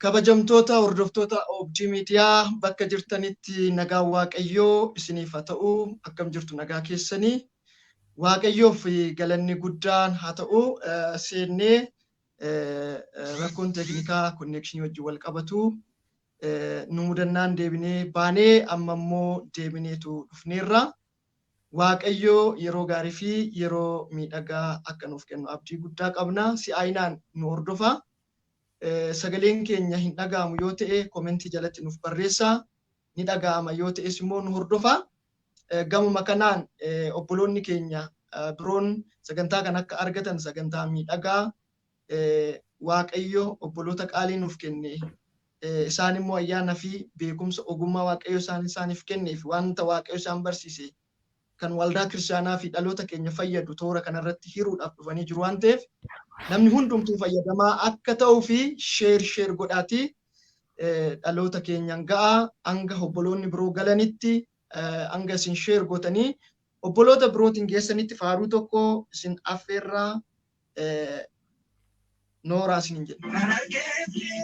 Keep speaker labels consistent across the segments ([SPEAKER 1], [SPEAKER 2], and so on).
[SPEAKER 1] Kabajamtoota hordoftoota Oobdii Miidiyaa, bakka jirtanitti nagaan Waaqayyoo isiniif haa ta'u. Akkam jirtu? Nagaa keessanii? Waaqayyoof galanni guddaan haa ta'u. Seennee rakkoon teeknikaa connection wajjin wal qabatu nu mudannaan deebinee baanee, amma immoo deebineetu dhufneerra. Waaqayyoo yeroo gaarii fi yeroo miidhagaa akka nuuf kennu abdii guddaa qabna. Si'aayinaan nu hordofa. Sagaleen keenya hin dhaga'amu yoo ta'e comment jalatti nuuf barreessaa. Ni dhaga'ama yoo ta'es immoo nu hordofa. Gamuma kanaan obboloonni keenya biroon sagantaa kan akka argatan, sagantaa miidhagaa Waaqayyo obboloota qaalii nuuf kenne, isaan immoo ayyaana fi beekumsa ogummaa Waaqayyo isaan isaaniif kennee fi wanta Waaqayyo isaan barsiise kan waldaa kiristaanaa fi dhaloota keenya fayyadu toora kanarratti hiruudhaaf dhufanii jiru waan ta'eef, namni hundumtuu fayyadamaa akka ta'uu fi share share godhaatii dhaloota keenyaan ga'a. Hanga obboloonni biroo galanitti, hanga isin share gootanii obboloota birootiin geessanitti, faaruu tokko isin affeerraa, nooraa isiniin jedha.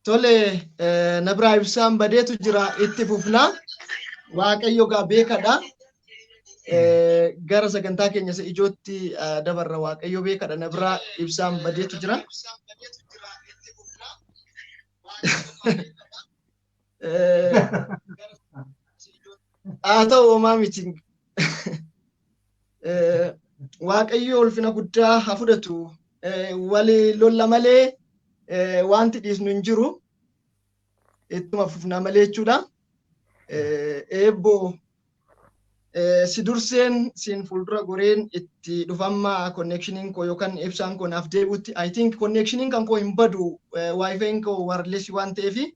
[SPEAKER 1] Tole, na biraa ibsaan badeetu jira, itti fufna. Waaqayyo gaa beekadha. Gara sagantaa keenya isa ijootti dabarra. Waaqayyo beekadha. Na biraa ibsaan badeetu jira. Haa ta'u, homaa miti. Waaqayyo ulfina guddaa haa fudhatu. Wali lolla malee wanti dhiisnu hin jiru. Ittuma fufna malee jechuudha. Eebboo, si durseen siin fuuldura goreen itti dhufamma connectioniin koo yookaan ibsaan koo naaf deebi'utti. I think connectioniin kan koo hin badu, WiFiin koo wireless waan ta'eefi.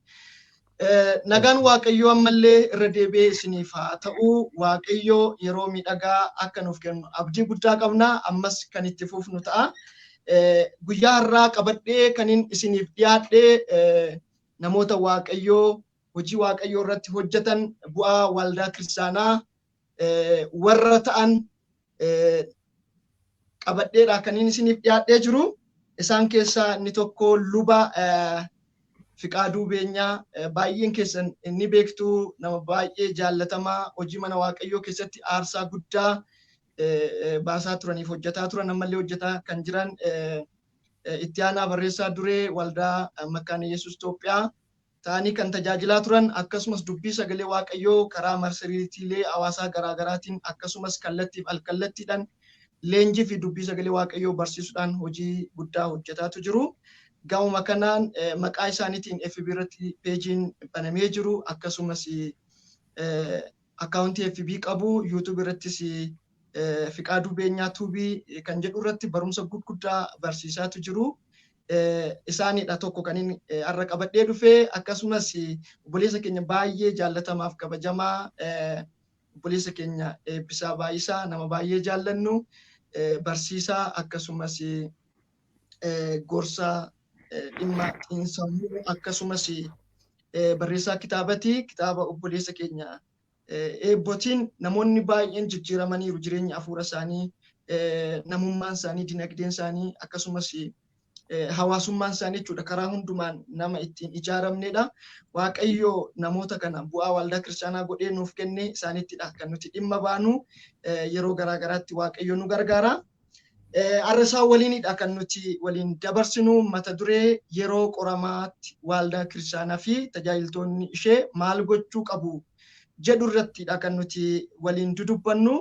[SPEAKER 1] Nagaan Waaqayyoo ammallee irra deebi'ee isiniif haa ta'u. Waaqayyoo yeroo miidhagaa akka nuuf kennu abdii guddaa qabna. Ammas kan itti fufnu ta'a. Guyyaa har'aa qabadhee kanin isiniif dhiyaadhee namoota Waaqayyoo hojii Waaqayyoo irratti hojjetan, bu'aa waldaa kiristaanaa warra ta'an qabadheedha kanin isiniif dhiyaadhee jiru. Isaan keessaa inni tokko luba Fiqaaduu Beenyaa. Baay'een keessan inni beektu, nama baay'ee jaallatamaa, hojii mana Waaqayyoo keessatti aarsaa guddaa baasaa turaniif hojjetaa turan, ammallee hojjetaa kan jiran, itti aanaa barreessaa duree waldaa Makkaana Yesuus Itoophiyaa ta'anii kan tajaajilaa turan, akkasumas dubbii sagalee Waaqayyoo karaa marsariitiilee hawaasaa garaagaraatiin, akkasumas kallattiif alkallattiidhaan leenjii fi dubbii sagalee Waaqayyoo barsiisuudhaan hojii guddaa hojjetaatu jiru. Gamuma kanaan maqaa isaaniitiin FB irratti peejiin banamee jiru, akkasumas account FB qabu, YouTube irrattis Fiqaaduu Beenyaa Tube kan jedhu irratti barumsa gurguddaa barsiisaatu jiru. Isaanidha tokko kan inni har'a qabadhee dhufe. Akkasumas obboleessa keenya baay'ee jaallatamaaf kabajamaa, obboleessa keenya Eebbisaa Baay'isaa, nama baay'ee jaallannu, barsiisaa, akkasumas gorsa dhimma xiinsammuu, akkasumas barreessaa kitaabati. Kitaaba obboleessa keenya Eebbotiin namoonni baay'een jijjiiramaniiru, jireenya hafuura isaanii, namummaan isaanii, dinagdeen isaanii, akkasumas hawaasummaan isaanii jechuudha, karaa hundumaan nama ittiin ijaaramnedha. Waaqayyo namoota kana bu'aa waldaa kiristaanaa godhee nuuf kenne, isaanittidha kan nuti dhimma baanu. Yeroo garaa garaatti Waaqayyo nu gargaara. Har'a isaan waliinidha kan nuti waliin dabarsinu mata duree yeroo qoramaatti waldaa kiristaanaa fi tajaajiltoonni ishee maal gochuu qabu jedhu irrattidha kan nuti waliin dudubbannu.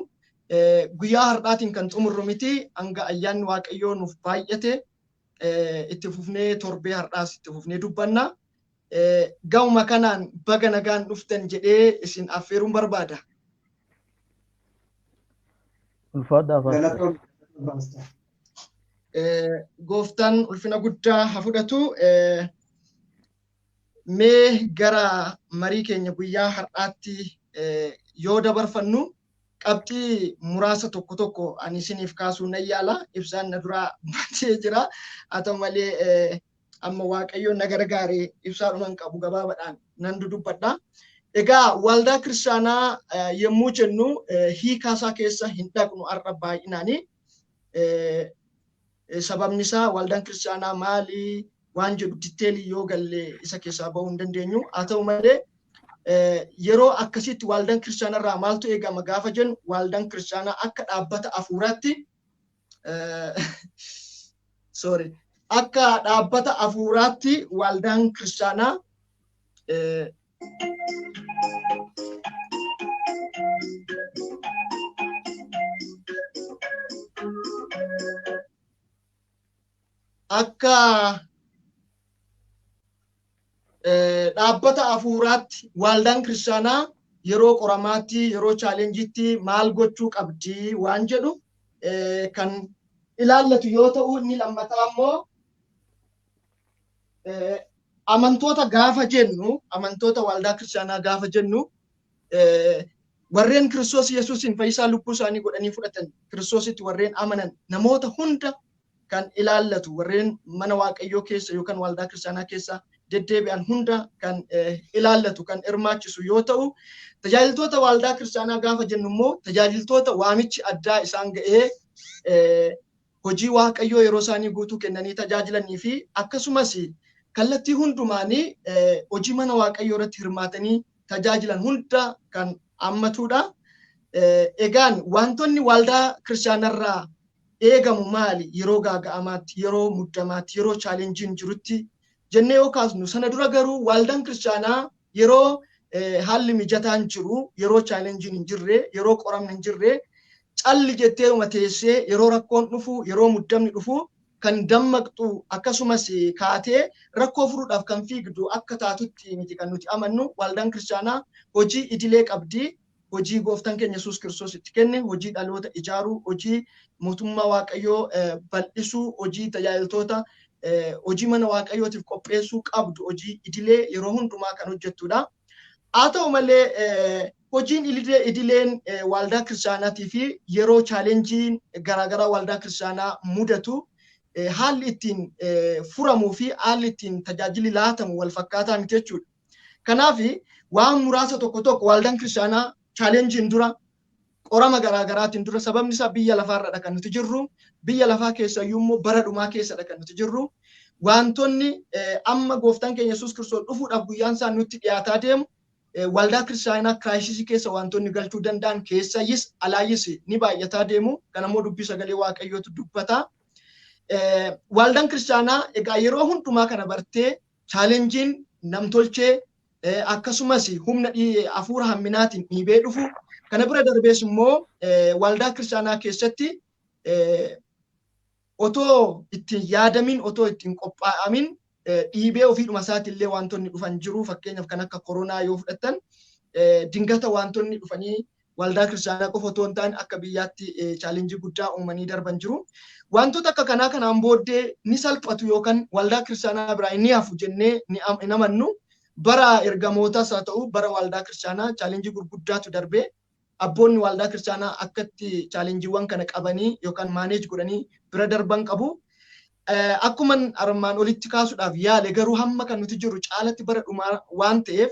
[SPEAKER 1] Guyyaa har'aatiin kan xumurru miti, hanga ayyaanni Waaqayyoo nuuf baay'ate itti fufnee torbee har'aas itti fufnee dubbanna. Ga'uma kanaan baga nagaan dhuftan jedhee isin affeeruun barbaada.
[SPEAKER 2] Ulfaadhaa Pastor.
[SPEAKER 1] Gooftaan ulfina guddaa haa fudhatu. Mee gara marii keenya guyyaa har'aatti yoo dabarfannu qabxii muraasa tokko tokko ani isiniif kaasuu nan yaala. Ibsaan na duraa baatee jira. Haa ta'u malee amma Waaqayyoon na gargaare ibsaadhuman qabu gabaabaadhaan nan dudubbadha. Egaa waldaa kiristaanaa yommuu jennu hiikaasaa keessa hin dhaqnu har'a baay'inaani. Sababni isaa waldaan kiristaanaa maali waan jedhu diteelii yoo galle isa keessaa bahuu hin dandeenyu. Haa ta'u malee yeroo akkasitti waldaan kiristaanaa irraa maaltu eegama gaafa jennu waldaan kiristaanaa akka dhaabbata hafuuraatti sorry akka dhaabbata hafuuraatti waldaan kiristaanaa akka dhaabbata hafuuraatti waldaan kiristaanaa yeroo qoramaatti yeroo chaalenjiitti maal gochuu qabdi waan jedhu kan ilaallatu yoo ta'u, inni lammataa immoo amantoota gaafa jennu, amantoota waldaa kiristaanaa gaafa jennu, warreen Kiristoos Yesuusin fayyisaa lubbuu isaanii godhanii fudhatan, Kiristoositti warreen amanan namoota hunda kan ilaallatu, warreen mana Waaqayyoo keessa yookaan waldaa kiristaanaa keessa deddeebi'an hunda kan ilaallatu, kan hirmaachisu yoo ta'u, tajaajiltoota waldaa kiristaanaa gaafa jennu immoo tajaajiltoota waamichi addaa isaan ga'ee hojii Waaqayyoo yeroo isaanii guutuu kennanii tajaajilanii fi akkasumas kallattii hundumaanii hojii mana Waaqayyoo irratti hirmaatanii tajaajilan hunda kan hammatudha. Egaan wantoonni waldaa kiristaanarraa eegamu maali yeroo gaaga'amaatti, yeroo muddamaatti, yeroo chaalenjiin jirutti jennee yoo kaasnu, sana dura garuu waldaan kiristaanaa yeroo haalli mijataan jiru, yeroo chaalenjiin hin jirre, yeroo qoramni hin jirre calli jettee teessee yeroo rakkoon dhufu, yeroo muddamni dhufu kan dammaqxu akkasumas kaatee rakkoo furuudhaaf kan fiigdu akka taatutti miti kan nuti amannu. Waldaan kiristaanaa hojii idilee qabdi. Hojii gooftaan keenya Yesuus Kiristoos itti kenne, hojii dhaloota ijaaruu, hojii mootummaa Waaqayyoo bal'isuu, hojii tajaajiltoota hojii mana Waaqayyootiif qopheessuu qabdu, hojii idilee yeroo hundumaa kan hojjettudha. Haa ta'u malee hojiin idileen waldaa kiristaanaatii fi yeroo chaalenjiin garaagaraa waldaa kiristaanaa mudatu haalli ittiin furamuu fi haalli ittiin tajaajilli laatamu wal fakkaataa miti jechuudha. Kanaaf waan muraasa tokko tokko waldaan kiristaanaa chaalenjiin dura, qorama garaagaraatiin dura, sababni isaa biyya lafaarradha kan nuti jirru, biyya lafaa keessayyuu immoo bara dhumaa keessadha kan nuti jirru. Wantoonni amma gooftaan keenya Yesuus Kiristoos dhufuudhaaf guyyaan isaa nutti dhiyaataa deemu waldaa kiristaanaa kiraayisisii keessa wantoonni galchuu danda'an keessayyis alaayyis ni baay'ataa deemu. Kana immoo dubbii sagalee Waaqayyootu dubbata. Waldaan kiristaanaa egaa yeroo hundumaa kana bartee chaalenjiin namtolchee akkasumas humna hafuura hamminaatiin dhiibee dhufu kana bira darbees immoo waldaa kiristaanaa keessatti otoo ittiin yaadamin, otoo ittiin qophaa'amin dhiibee ofiidhuma isaatiillee wantoonni dhufan jiru. Fakkeenyaaf kan akka koronaa yoo fudhattan, dingata wantoonni dhufanii waldaa kiristaanaa qofa otoo hin taane akka biyyaatti chaalenjii guddaa uumanii darban jiru. Wantoota akka kanaa kanaan booddee ni salphatu yookaan waldaa kiristaanaa biraa ni hafu jennee hin amannu. Bara ergamootaas haa ta'u bara waldaa kiristaanaa chaalenjii gurguddaatu darbee abboonni waldaa kiristaanaa akkatti chaalenjiiwwan kana qabanii yookaan maaneej godhanii bira darban qabu. Akkuma armaan olitti kaasuudhaaf yaale garuu hamma kan nuti jirru caalatti bara dhumaa waan ta'eef,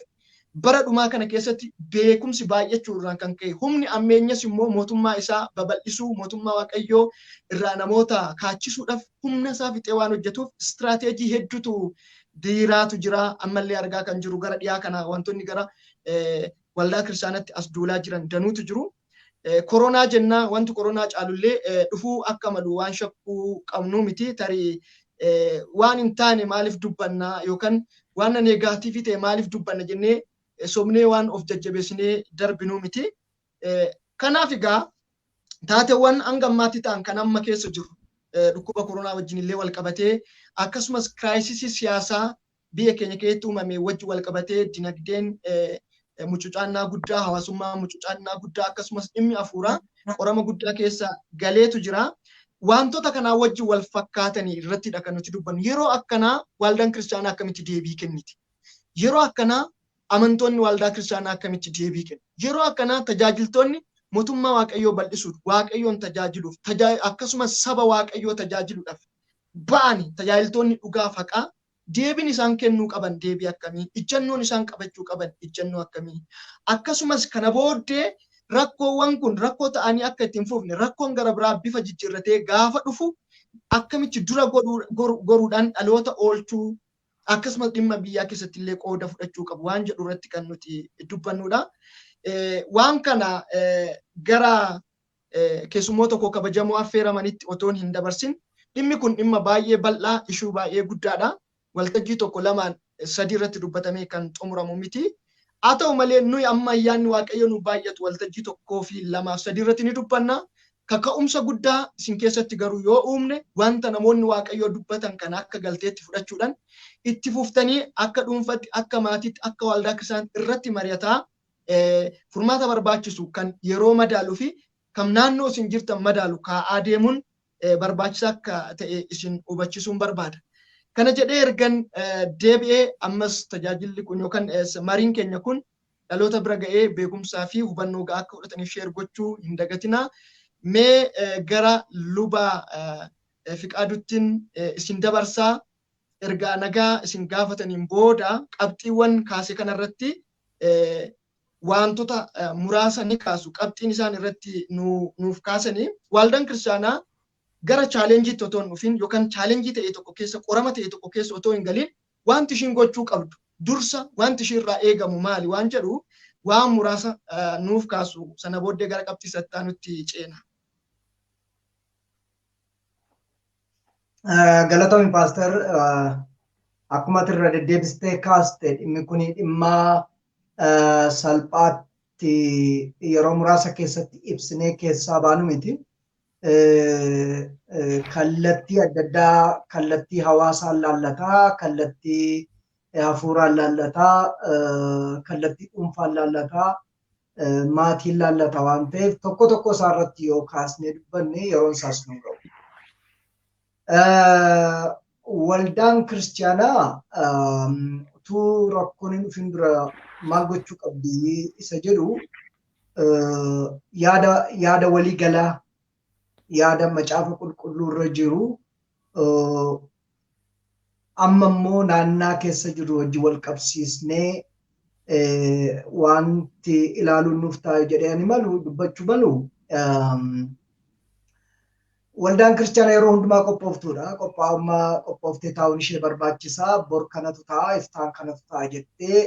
[SPEAKER 1] bara dhumaa kana keessatti beekumsi baay'achuu irraan kan ka'e humni ammeenyas immoo mootummaa isaa babal'isuu, mootummaa Waaqayyoo irraa namoota kaachisuudhaaf humna isaa fixee waan hojjetuuf istiraateejii hedduutu diriiraatu jira. Ammallee argaa kan jiru gara dhiyaa kana wantoonni gara waldaa kiristaanatti as duulaa jiran danuutu jiru. Koronaa jennaa wanti koronaa caalullee dhufuu akka malu waan shakkuu qabnu miti. Tarii waan hin taane maaliif dubbanna yookaan waan negative ta'e maaliif dubbanna jennee sobnee waan of jajjabeessinee darbinuu miti. Kanaaf egaa taateewwan hanga ammaatti ta'an kan amma keessa jiru dhukkuba koronaa wajjin illee wal qabatee, akkasumas crisisii siyaasaa biyya keenya keessatti uumame wajjin wal qabatee, dinagdeen mucucaannaa guddaa, hawaasummaa mucucaannaa guddaa, akkasumas dhimmi hafuuraa qorama guddaa keessa galeetu jira. Wantoota kanaa wajjin wal fakkaatanii irrattidha kan nuti dubbannu. Yeroo akkanaa waldaan kiristaanaa akkamitti deebii kenniti? Yeroo akkanaa amantoonni waldaa kiristaanaa akkamitti deebii kennu? Yeroo akkanaa tajaajiltoonni mootummaa Waaqayyoo bal'isuuf, Waaqayyoon tajaajiluuf, akkasumas saba Waaqayyoo tajaajiluudhaaf ba'ani tajaajiltoonni dhugaa faqaa deebiin isaan kennuu qaban deebii akkamii? Ijjannoon isaan qabachuu qaban ijjannoo akkamii? Akkasumas kana booddee rakkoowwan kun rakkoo ta'anii akka itti hin fufne, rakkoon gara biraa bifa jijjiirratee gaafa dhufu akkamitti dura goruudhaan dhaloota oolchuu, akkasumas dhimma biyyaa keessatti illee qooda fudhachuu qabu waan jedhu irratti kan nuti dubbannudha. Waan kana gara keessummoota koo kabajamoo affeeramanitti otoon hin dabarsin, dhimmi kun dhimma baay'ee bal'aa, issue baay'ee guddaadha. Waltajjii tokko, lamaan, sadii irratti dubbatamee kan xumuramu miti. Haa ta'u malee nuyi amma ayyaanni Waaqayyo nu baay'atu waltajjii tokkoo fi lamaaf sadii irratti ni dubbanna. Kaka'umsa guddaa isin keessatti garuu yoo uumne, wanta namoonni Waaqayyoo dubbatan kana akka galteetti fudhachuudhaan itti fuftanii akka dhuunfatti, akka maatiitti, akka waldaa kiristaanaatti irratti mari'ataa furmaata barbaachisu kan yeroo madaaluu fi kan naannoo isin jirtan madaalu kaa'aa deemuun barbaachisaa akka ta'e isin hubachiisuun barbaada. Kana jedhee ergan deebi'ee, ammas tajaajilli kun yookaan mariin keenya kun dhaloota bira ga'ee beekumsaa fi hubannoo ga'aa akka fudhataniif share gochuu hin dagatinaa. Mee gara luba Fiqaaduttiin isin dabarsaa. Ergaa nagaa isin gaafataniin booda qabxiiwwan kaase kanarratti wantoota muraasa ni kaasu. Qabxiin isaan irratti nuuf kaasanii, waldaan kiristaanaa gara challengeiitti otoo hin dhufin yookaan challenge ta'e tokko keessa, qorama ta'e tokko keessa otoo hin galin, wanti ishiin gochuu qabdu dursa, wanti ishii irraa eegamu maali waan jedhu waan muraasa nuuf kaasu. Sana booddee gara qabxii sattaanutti ceena.
[SPEAKER 3] Galatoomi, Pastor. Akkuma irra deddeebistee kaaste, dhimmi kun dhimma salphaatti yeroo muraasa keessatti ibsinee keessaa baanu miti. Kallattii adda addaa, kallattii hawaasaan laallataa, kallattii hafuuraan laallataa, kallattii dhuunfaan laallataa, maatiin laallata waan ta'eef, tokko tokko isaa irratti yoo kaasnee dubbanne yeroon isaas nu ga'u. Waldaan kiristaanaa utuu rakkoon hin dhufin dura maal gochuu qabdi isa jedhu, yaada waliigalaa, yaada Macaafa Qulqulluu irra jiru, amma immoo naannaa keessa jiru wajji wal qabsiisnee wanti ilaaluun nuuf taa'e jedhee ani malu dubbachuu malu, waldaan kiristaanaa yeroo hundumaa qophooftuudha. Qophaa'ummaa, qophooftee taa'uun ishee barbaachisaa. Bor kanatu ta'a, iftaan kanatu ta'a jettee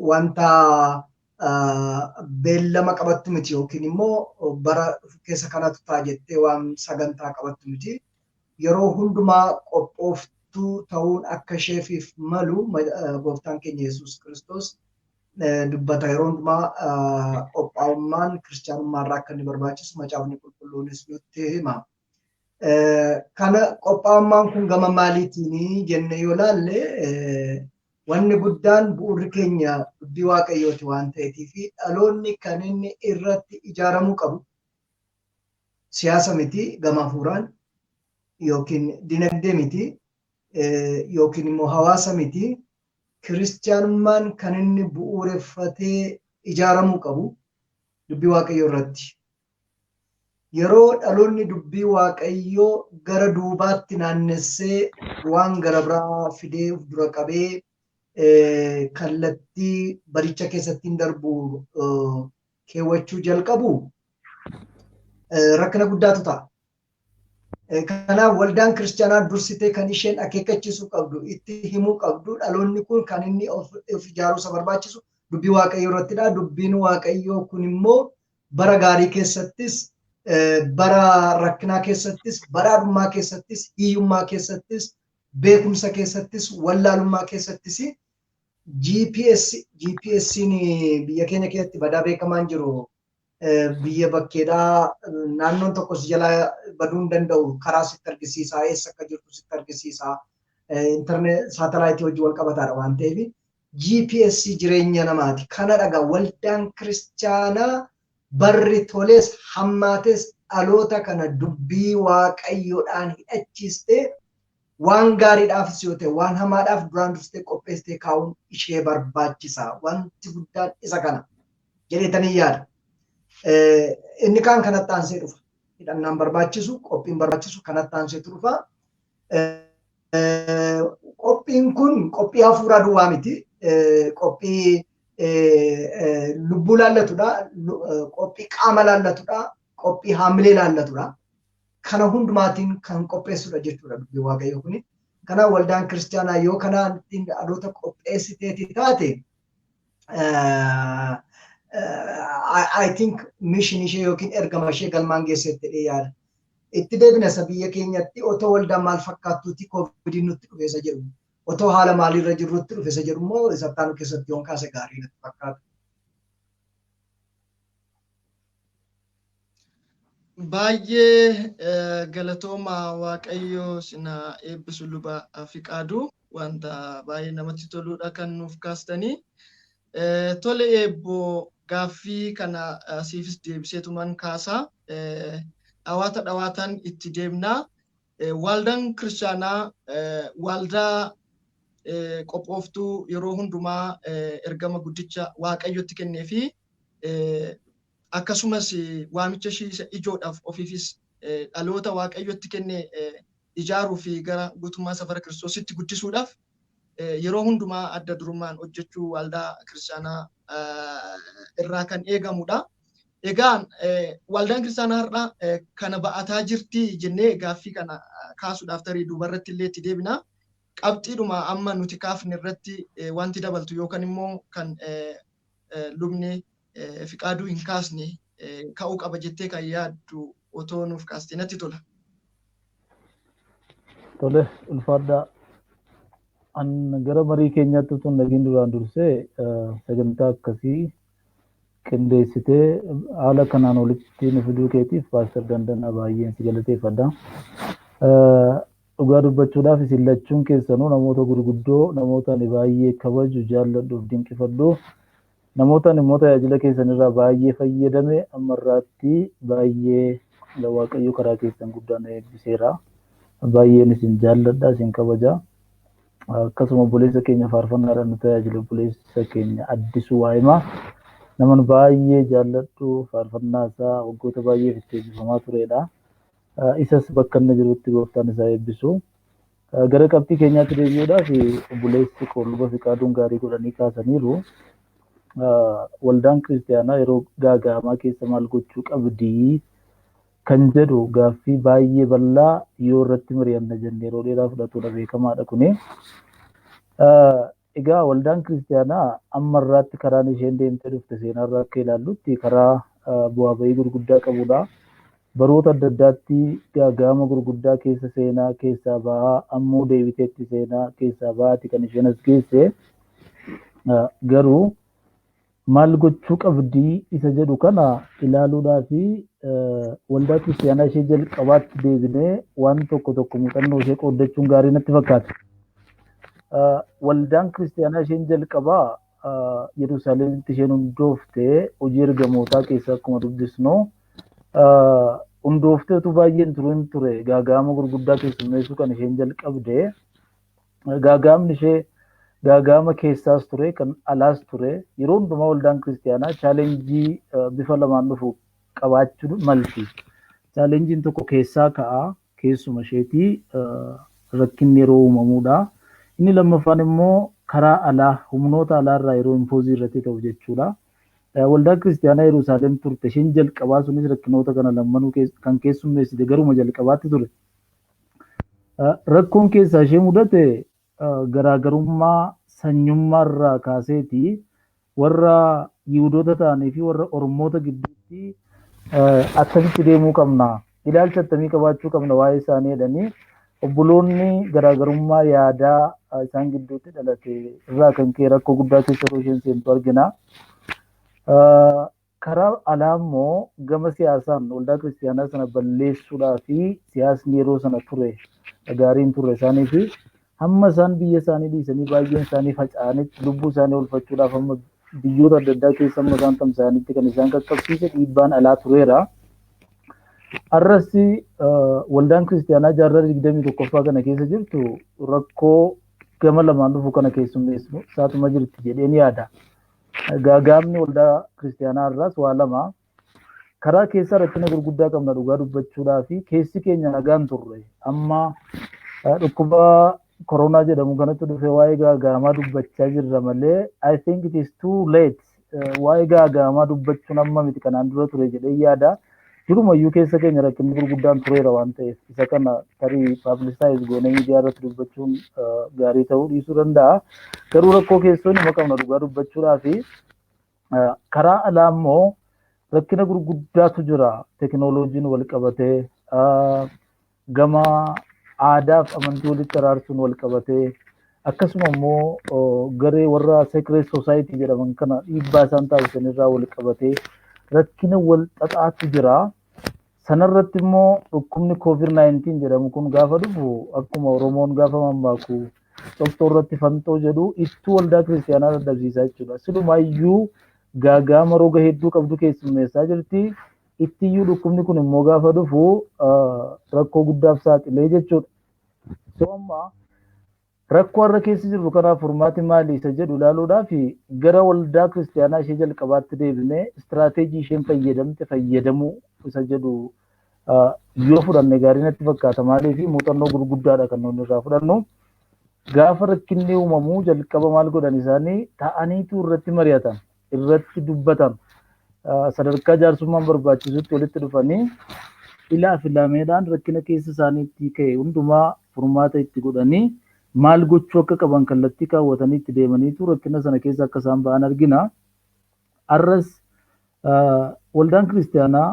[SPEAKER 3] wanta beellama qabattu miti, yookiin immoo bara keessa kanatu ta'a jettee waan sagantaa qabattu miti. Yeroo hundumaa qophooftuu ta'uun akka isheefiif malu gooftaan keenya Yesuus Kiristoos dubbata. Yeroo hundumaa qophaa'ummaan kiristaanummaa irraa akka inni barbaachisu Macaafni Qulqulluunis nutti hima. Kana qophaa'ummaan kun gama maaliitiin jenne yoo laalle, wanni guddaan bu'uurri keenya dubbii Waaqayyooti waan ta'eetii fi dhaloonni kan inni irratti ijaaramuu qabu siyaasa miti, gama hafuuraan yookiin dinagdee miti, yookiin immoo hawaasa miti. Kiristaanummaan kan inni bu'uureffatee ijaaramuu qabu dubbii Waaqayyoo irratti. Yeroo dhaloonni dubbii Waaqayyoo gara duubaatti naannessee waan gara biraa fidee of dura qabee kallattii baricha keessatti hin darbu keewwachuu jalqabu, rakkina guddaatu ta'a. Kanaaf waldaan kiristaanaa dursitee kan isheen akeekkachiisuu qabdu, itti himuu qabdu, dhaloonni kun kan inni of ijaaruu isa barbaachisu Dubbii Waaqayyoo irrattidha. Dubbiin Waaqayyoo kun immoo bara gaarii keessattis, bara rakkinaa keessattis, badhaadhummaa keessattis, hiyyummaa keessattis, beekumsa keessattis, wallaalummaa keessattis GPS GPS'n biyya keenya keessatti badaa beekamaan jiru, biyya bakkeedhaa naannoon tokko si jalaa baduu hin danda'u, karaa sitti argisiisaa, eessa akka jirtu sitti argisiisaa, internet saatalaayitii wajjin wal qabataadha waan ta'eef GPS jireenya namaati. Kana dhagaa waldaan kiristaanaa barri toles hammaates dhaloota kana dubbii Waaqayyoodhaan hidhachiistee waan gaariidhaafis yoo ta'e waan hamaadhaaf duraan dursitee qopheessitee kaa'uun ishee barbaachisa. Wanti guddaan isa kana jedheetanii yaada. Inni kaan kanatti aansee dhufa. Hidhannaan barbaachisu, qophiin barbaachisu kanatti aanseetu dhufa. Qophiin kun qophii hafuuraa duwwaa miti. Qophii lubbuu laallatudha. Qophii qaama laallatudha. Qophii haamilee laallatudha. Kana hundumaatiin kan qopheessudha jechuudha dubbii Waaqayyoo kuni. Kanaaf waldaan kiristaanaa yoo kanaan ittiin dhaloota qopheessiteeti taate, I think mission ishee yookiin ergama ishee galmaan geessetti jedhee yaada. Itti deebina isa biyya keenyatti otoo waldaan maal fakkaattuuti COVIDiin nutti dhufe isa jedhu, otoo haala maaliirra jirrutti dhufe isa jedhu immoo isa itti aanu keessatti yoon kaase gaarii natti fakkaata.
[SPEAKER 1] Baay'ee galatooma, Waaqayyo sina eebbisu, Luba Fiqaaduu, wanta baay'ee namatti toludha kan nuuf kaastanii. Tole eebboo, gaaffii kana siifis deebiseetuman kaasaa. Dhawaata dhawaataan itti deemnaa. Waldaan kiristaanaa waldaa qophooftuu yeroo hundumaa ergama guddicha Waaqayyotti kennee fi akkasumas waamicha ishii isa ijoodhaaf ofiifis dhaloota Waaqayyotti kenne ijaaruu fi gara guutummaa safara Kiristoositti guddisuudhaaf yeroo hundumaa adda durummaan hojjechuu waldaa kiristaanaa irraa kan eegamudha. Egaa waldaan kiristaanaa har'a kana ba'ataa jirti jennee gaaffii kana kaasuudhaaf tarii duubarratti illee itti deebina. Qabxiidhuma amma nuti kaafne irratti wanti dabaltu yookaan immoo kan lubni Fiqaaduu hin kaasne ka'uu qaba jettee kan yaaddu otoo nuuf kaastee natti tola.
[SPEAKER 2] Tole, ulfaadhaa. An gara marii keenyaatti utuu hin dhaqiin duraan dursee sagantaa akkasii qindeessitee haala kanaan walitti nu fiduu keetiif, Paaster Dandanaa, baay'een si galateeffadha. Dhugaa dubbachuudhaaf isin lachuun keessanuu namoota gurguddoo, namoota ani baay'ee kabaju, jaalladhuuf dinqifadhu, namoota ani immoo tajaajila keessan irraa baay'ee fayyadame, amma irraatti baay'ee Waaqayyo karaa keessan guddaa na eebbiseera. Baay'een isin jaalladha, isin kabaja. Akkasuma obboleessa keenya faarfannaadhaan nu tajaajila, obboleessa keenya Addisuu Waa'imaa, naman baay'ee jaalladhu, faarfannaa isaa waggoota baay'eef itti eebbifamaa turedha. Isas bakka inni jirutti gooftaan isaa eebbisu. Gara qabxii keenyaatti deebi'uudhaaf obboleessi koo Luba Fiqaaduun gaarii godhanii kaasaniiru. Waldaan kiristaanaa yeroo gaaga'amaa keessa maal gochuu qabdi kan jedhu gaaffii baay'ee bal'aa yoo irratti mari'anna jenne yeroo dheeraa fudhatudha, beekamaadha kuni. Egaa waldaan kiristaanaa amma irraatti karaan isheen deemtee dhufte seenaarraa akka ilaallutti karaa bu'aa bahii gurguddaa qabudha. Baroota adda addaatti gaaga'ama gurguddaa keessa seenaa, keessaa bahaa, ammoo deebiteetti seenaa, keessaa bahaati kan isheen as geesse. Garuu maal gochuu qabdii isa jedhu kana ilaaluudhaa fi waldaa kiristaanaa ishee jalqabaatti deebinee waan tokko tokko muuxannoo ishee qooddachuun gaarii natti fakkaata. Waldaan kiristaanaa isheen jalqabaa Yerusaalemitti isheen hundoofte, hojii ergamootaa keessa akkuma dubbisnu, hundooftee utuu baay'een turin ture gaaga'ama gurguddaa keessummeessuu kan isheen jalqabde. Gaaga'amni ishee gaaga'ama keessaas ture, kan alaas ture. Yeroo hundumaa waldaan kiristaanaa challenge bifa lamaan dhufu qabaachuu malti. Challengeiin tokko keessaa ka'a, keessuma isheetii rakkinni yeroo uumamuudha. Inni lammaffaan immoo karaa alaa, humnoota alaarraa yeroo impose irratti ta'u jechuudha. Waldaa kiristaanaa Yerusaalem turte isheen jalqabaa sunis rakkinoota kana lammanuu kan keessummeessite garuma jalqabaatti ture. Rakkoon keessaa ishee mudate garaagarummaa sanyummaa irraa kaaseeti. Warra Yihudoota ta'anii fi warra Oromoota gidduutti akkamitti deemuu qabna, ilaalcha attamii qabaachuu qabna waa'ee isaanii jedhanii obboloonni garaagarummaa yaadaa isaan gidduutti dhalate irraa kan ka'e rakkoo guddaa keessa yeroo isheen seentu argina. Karaa alaa immoo gama siyaasaan waldaa kiristaanaa sana balleessuudhaa fi siyaasni yeroo sana ture gaariin ture isaanii fi hamma isaan biyya isaanii dhiisanii baay'een isaanii faca'anitti, lubbuu isaanii oolfachuudhaaf hamma biyyoota adda addaa keessa hamma isaan tamsa'anitti kan isaan qaqqabsiise dhiibbaan alaa tureera. Arras waldaan kiristaanaa jaarraa 21ffaa kana keessa jirtu rakkoo gama lamaan dhufu kana keessummeessu isaatuma jirti jedheen yaada. Gaagaamni waldaa kiristaanaa irraas waa lama. Karaa keessaa rakkina gurguddaa qabna dhugaa dubbachuudhaa fi keessi keenya nagaan turre. Amma dhukkuba koronaa jedhamu kanatti dhufe waa'ee gaagaamaa dubbachaa jirra malee, I think it is too late. Waa'ee gaagaamaa dubbachuun amma miti, kanaan dura ture jedhee yaada. Durumayyuu keessa keenya rakkinni gurguddaan tureera waan ta'eef, isa kana tarii publicize goonee miidiyaa irratti dubbachuun gaarii ta'uu dhiisuu danda'a. Garuu rakkoo keessoo nima qabna dhugaa dubbachuudhaa fi karaa alaa immoo rakkina gurguddaatu jira. Teknooloojiin wal qabatee, gama aadaaf amantii walitti araarsuun wal qabatee, akkasuma immoo garee warra secret society jedhaman kana dhiibbaa isaan taasisan irraa wal qabatee rakkina wal xaxaatu jira. Sanarratti immoo dhukkubni COVID-19 jedhamu kun gaafa dhufu, akkuma Oromoon gaafa mammaaku "Cophxoo irratti fanxoo" jedhu, ittuu waldaa kiristaanaa dadhabsiisaa jechuudha. Silumaayyuu gaagaama roga hedduu qabdu keessummeessaa jirti. Ittiyyuu dhukkubni kun immoo gaafa dhufu rakkoo guddaaf saaxilee jechuudha. So amma rakkoo har'a keessa jirru kanaaf furmaati maali isa jedhu ilaaluudhaaf gara waldaa kiristaanaa ishee jalqabaatti deebinee istiraateejii isheen fayyadamte fayyadamuu isa jedhu yoo fudhanne gaarii natti fakkaata. Maaliif, muuxannoo gurguddaadha kan nuti irraa fudhannu. Gaafa rakkinni uumamuu jalqaba maal godhan isaanii? Ta'aniitu irratti mari'atan, irratti dubbatan, sadarkaa jaarsummaan barbaachisutti walitti dhufanii ilaa filaameedhaan rakkina keessa isaaniitti ka'e hundumaa furmaata itti godhanii, maal gochuu akka qaban kallattii kaawwatanii itti deemaniitu rakkina sana keessa akka isaan ba'an argina. Arras waldaan kiristaanaa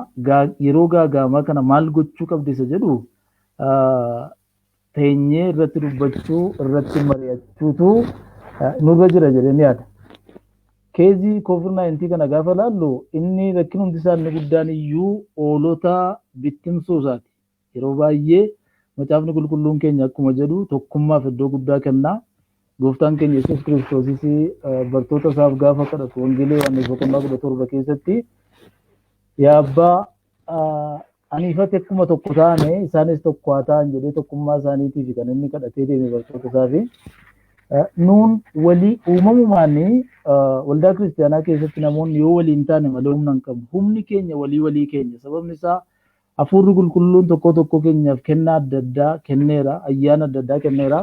[SPEAKER 2] yeroo gaagaamaa kana maal gochuu qabdi isa jedhu teenyee irratti dubbachuu, irratti mari'achuutu nurra jira jedheen yaada. Case COVID-19 kana gaafa laallu, inni rakkinumti isaa inni guddaan iyyuu hoolota bittimsuu isaati. Yeroo baay'ee macaafni qulqulluun keenya akkuma jedhu tokkummaaf iddoo guddaa kenna. Gooftaan keenya Yesuus Kiristoosis bartoota isaaf gaafa kadhatu Wangeelii Yohaannis boqonnaa 17 keessatti, "Yaa abbaa, ani ifatti akkuma tokko taane isaanis tokko haa ta'an" jedhee tokkummaa isaaniitiif kan inni kadhatee deeme bartoota isaafi. Nuun walii uumamumaan waldaa kiristaanaa keessatti namoonni yoo waliin taane malee humna hin qabnu. Humni keenya walii walii keenya. Sababni isaa hafuurri qulqulluun tokko tokko keenyaaf kennaa adda addaa kenneera, ayyaana adda addaa kenneera.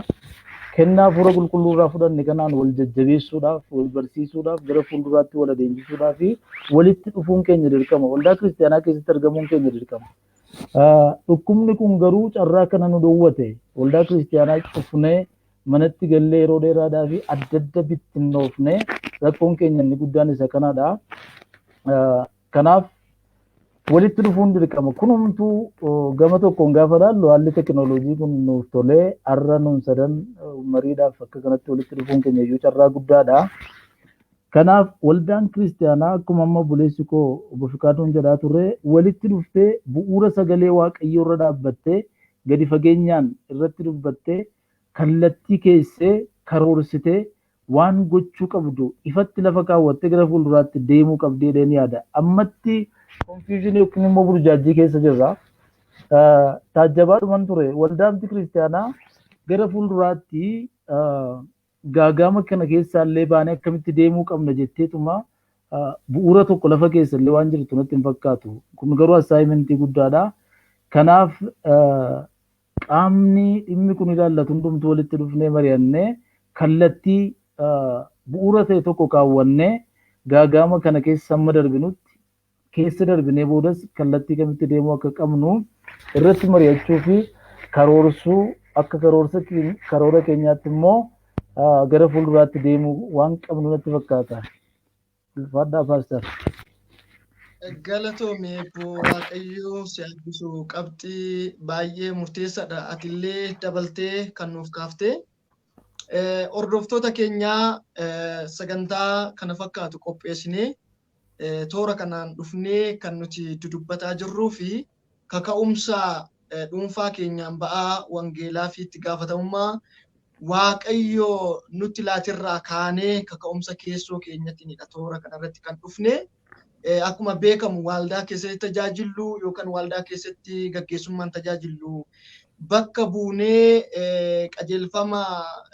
[SPEAKER 2] Kennaa hafuura qulqulluu irraa fudhanne kanaan wal jajjabeessuudhaaf, wal barsiisuudhaaf, gara fuulduraatti wal adeemsisuudhaaf fi walitti dhufuun keenya dirqama. Waldaa kiristaanaa keessatti argamuun keenya dirqama. Dhukkubni kun garuu carraa kana nu dhowwate. Waldaa kiristaanaa cufnee manatti gallee yeroo dheeraadhaa fi adda adda bittinnoofnee rakkoon keenya inni guddaan isa kanadha. Kanaaf walitti dhufuun dirqama. Kunumtuu gama tokkoon gaafa ilaallu haalli teekinooloojii kun nuuf tolee har'a nuun sadan mariidhaaf akka kanatti walitti dhufuun keenya iyyuu carraa guddaadha. Kanaaf waldaan kiristaanaa akkuma amma obboleessi koo obbo Fiqaaduun jedhaa turre, walitti dhuftee bu'uura sagalee Waaqayyoo irra dhaabbattee, gadi fageenyaan irratti dubbattee, kallattii keessee karoorsitee, waan gochuu qabdu ifatti lafa kaawwattee gara fuulduraatti deemuu qabdee jedheen yaada. Ammatti confusion yookiin immoo burjaajii keessa jirra. Taajjabaadhuman ture, waldaan kiristaanaa gara fuulduraatti gaagama kana keessaallee baanee akkamitti deemuu qabna jetteetuma bu'uura tokko lafa keessa illee waan jirtu natti hin fakkaatu. Kun garuu assignment guddaadha. Kanaaf qaamni dhimmi kun ilaallatu hundumtuu walitti dhufnee mari'annee, kallattii bu'uura ta'e tokko kaawwannee, gaagama kana keessa hamma darbinutti, keessa darbinee boodas kallattii kamitti deemuu akka qabnu irratti mari'achuu fi karoorsuu, akka karoora keenyaatti immoo gara fuulduraatti deemuu waan qabnu natti fakkaata. Ulfaadhaa Paaster.
[SPEAKER 1] Galatoome obbo Waaqayyoo si eebbisu, qabxii baay'ee murteessaadha. Atillee dabaltee kan nuuf kaaftee. Hordoftoota keenyaa, sagantaa kana fakkaatu qopheessinee toora kanaan dhufnee kan nuti dudubbataa jirruu fi kaka'umsa dhuunfaa keenyaan ba'aa wangeelaa fi itti gaafatamummaa Waaqayyo nutti laatirraa kaanee kaka'umsa keessoo keenyattiinidha toora kanarratti kan dhufne. Akkuma beekamu waldaa keessatti tajaajillu yookaan waldaa keessatti gaggeessummaan tajaajillu bakka buunee qajeelfama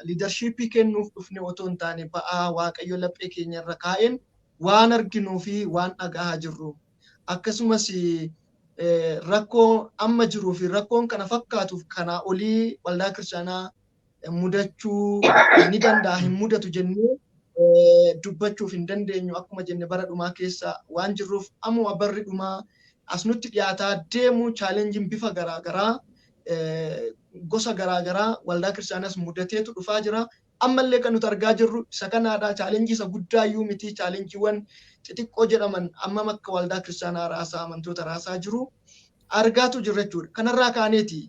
[SPEAKER 1] leadership kennuuf dhufne otoo hin taane, ba'aa Waaqayyo laphee keenya irra kaa'een waan arginuu fi waan dhagahaa jirru, akkasumas rakkoo amma jiruu fi rakkoon kana fakkaatuuf kanaa olii waldaa kiristaanaa mudachuu ni danda'a, hin mudatu jennee dubbachuuf hin dandeenyu. Akkuma jenne bara dhumaa keessa waan jirruuf, ammuma barri dhumaa as nutti dhiyaataa deemu challengeiin bifa garaagaraa, gosa garaagaraa waldaa kiristaanaas mudateetu dhufaa jira. Ammallee kan nuti argaa jirru isa kanaadha. Challenge isa guddaa iyyuu miti, challengeiiwwan xixiqqoo jedhaman ammam akka waldaa kiristaanaa raasaa, amantoota raasaa jiru argaatu jirra jechuudha. Kanarraa kaaneeti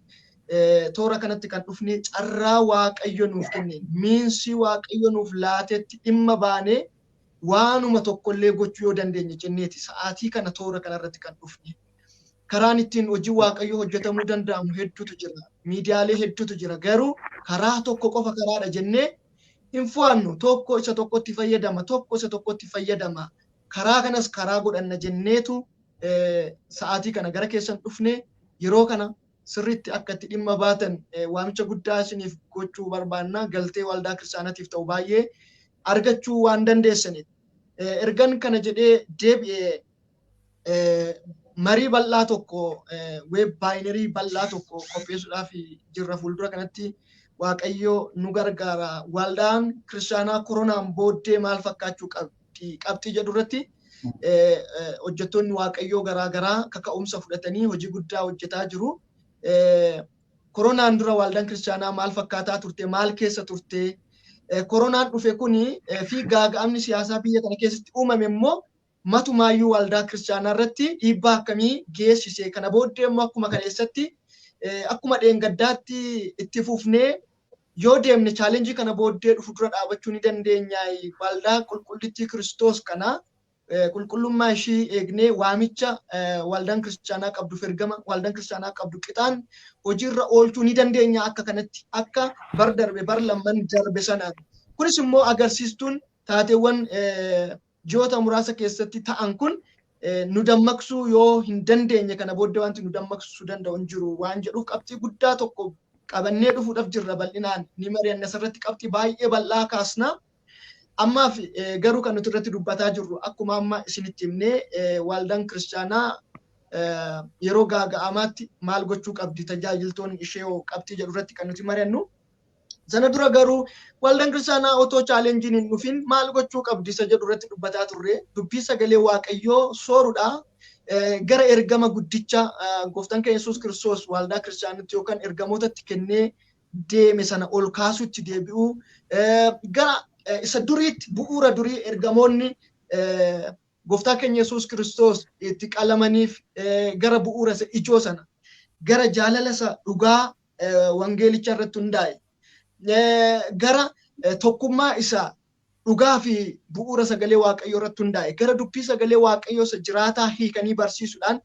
[SPEAKER 1] toora kanatti kan dhufne. Carraa Waaqayyo nuuf kenne, miinsi Waaqayyo nuuf laatetti dhimma baanee waanuma tokkollee gochuu yoo dandeenye jenneeti sa'aatii kana toora kanarratti kan dhufne. Karaan ittiin hojii Waaqayyo hojjetamuu danda'amu hedduutu jira. Miidiyaalee hedduutu jira. Garuu karaa tokko qofa karaadha jennee hin fo'annu. Tokko isa tokkotti fayyadama, tokko isa tokkotti fayyadama. Karaa kanas karaa godhanna jenneetu sa'aatii kana gara keessan dhufne. Yeroo kana sirriitti akka itti dhimma baatan waamicha guddaa isiniif gochuu barbaanna. Galtee waldaa kiristaanatiif ta'u baay'ee argachuu waan dandeessaniif. Ergan kana jedhee deebi'ee, marii bal'aa tokko, webinar bal'aa tokko qopheessuudhaaf jirra fuuldura kanatti, Waaqayyo nu gargaara. Waldaan kiristaanaa koronaan booddee maal fakkaachuu qabdi qabxii jedhu irratti hojjettoonni Waaqayyoo garaa garaa kaka'umsa fudhatanii hojii guddaa hojjetaa jiru. Koronaan dura waldaan kiristaanaa maal fakkaataa turte, maal keessa turte? Koronaan dhufe kuni fi gaaga'amni siyaasaa biyya kana keessatti uumame immoo matumaayyuu waldaa kiristaanaa irratti dhiibbaa akkamii geessise? Kana booddee immoo akkuma kaleessatti, akkuma dheengaddaatti itti fufnee yoo deemne challenge kana booddee dhufu dura dhaabachuu ni dandeenya? Waldaa qulqullittii Kiristoos kana qulqullummaa ishii eegnee, waamicha waldaan kiristaanaa qabdu, ergama waldaan kiristaanaa qabdu qixaan hojiirra oolchuu ni dandeenya akka kanatti, akka bar darbe, bar lamman darbe sanaan? Kunis immoo agarsiistuun taateewwan ji'oota muraasa keessatti ta'an kun nu dammaqsuu yoo hin dandeenye, kana booddee wanti nu dammaqsuu danda'u hin jiru waan jedhuuf, qabxii guddaa tokko qabannee dhufuudhaaf jirra. Bal'inaan ni mari'anna, asirratti qabxii baay'ee bal'aa kaasna. Ammaaf garuu kan nuti irratti dubbataa jirru, akkuma amma isinitti himnee, waldaan kiristaanaa yeroo gaaga'amaatti maal gochuu qabdi, tajaajiltoonni ishee qabxii jedhu irratti kan nuti mari'annu. Sana dura garuu waldaan kiristaanaa otoo challengeiin hin dhufin maal gochuu qabdi isa jedhu irratti dubbataa turre. Dubbii sagalee Waaqayyoo sooruudha. Gara ergama guddicha gooftaan keenya Yesuus Kiristoos waldaa kiristaanatti yookaan ergamootatti kennee deeme sana ol kaasutti deebi'uu, gara isa duriitti, bu'uura durii ergamoonni gooftaa keenya Yesuus Kiristoos itti qalamaniif, gara bu'uura isa ijoo sana, gara jaalala isa dhugaa wangeelicha irratti hundaa'e, gara tokkummaa isa dhugaa fi bu'uura sagalee Waaqayyoo irratti hundaa'e, gara dubbii sagalee Waaqayyoo isa jiraataa hiikanii barsiisuudhaan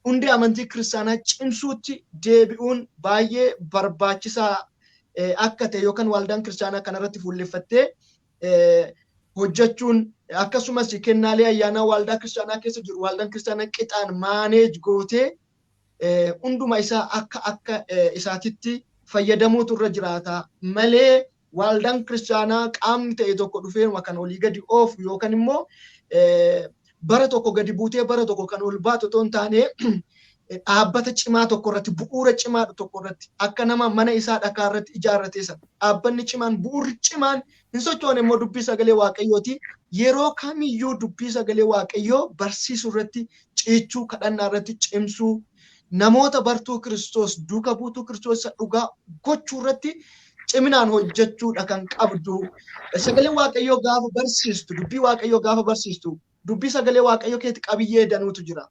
[SPEAKER 1] hundee amantii kiristaanaa cimsuutti deebi'uun baay'ee barbaachisaa akka ta'e, yookaan waldaan kiristaanaa kanarratti fuulleffattee hojjechuun, akkasumas kennaalee ayyaanaa waldaa kiristaanaa keessa jiru waldaan kiristaanaa qixaan manage gootee hunduma isaa akka akka isaatitti fayyadamuutu irra jiraata malee, waldaan kiristaanaa qaamni ta'e tokko dhufeeruma kan olii gadi oofu yookaan immoo bara tokko gadi buutee bara tokko kan ol baatu otoo hin taane, dhaabbata cimaa tokko irratti, bu'uura cimaa tokko irratti, akka nama mana isaa dhakaa irratti ijaarratee sana, dhaabbanni cimaan, bu'uurri cimaan hin sochoone immoo dubbii sagalee Waaqayyooti. Yeroo kamiyyuu dubbii sagalee Waaqayyoo barsiisuu irratti ciichuu, kadhannaa irratti cimsuu, namoota bartuu Kiristoos, duuka buutuu Kiristoos isa dhugaa gochuu irratti Ciminaan hojjechuudha kan qabdu. Sagalee Waaqayyoo gaafa barsiistu, dubbii Waaqayyoo gaafa barsiistu, dubbii sagalee Waaqayyoo keetti qabiyyee danuutu jira.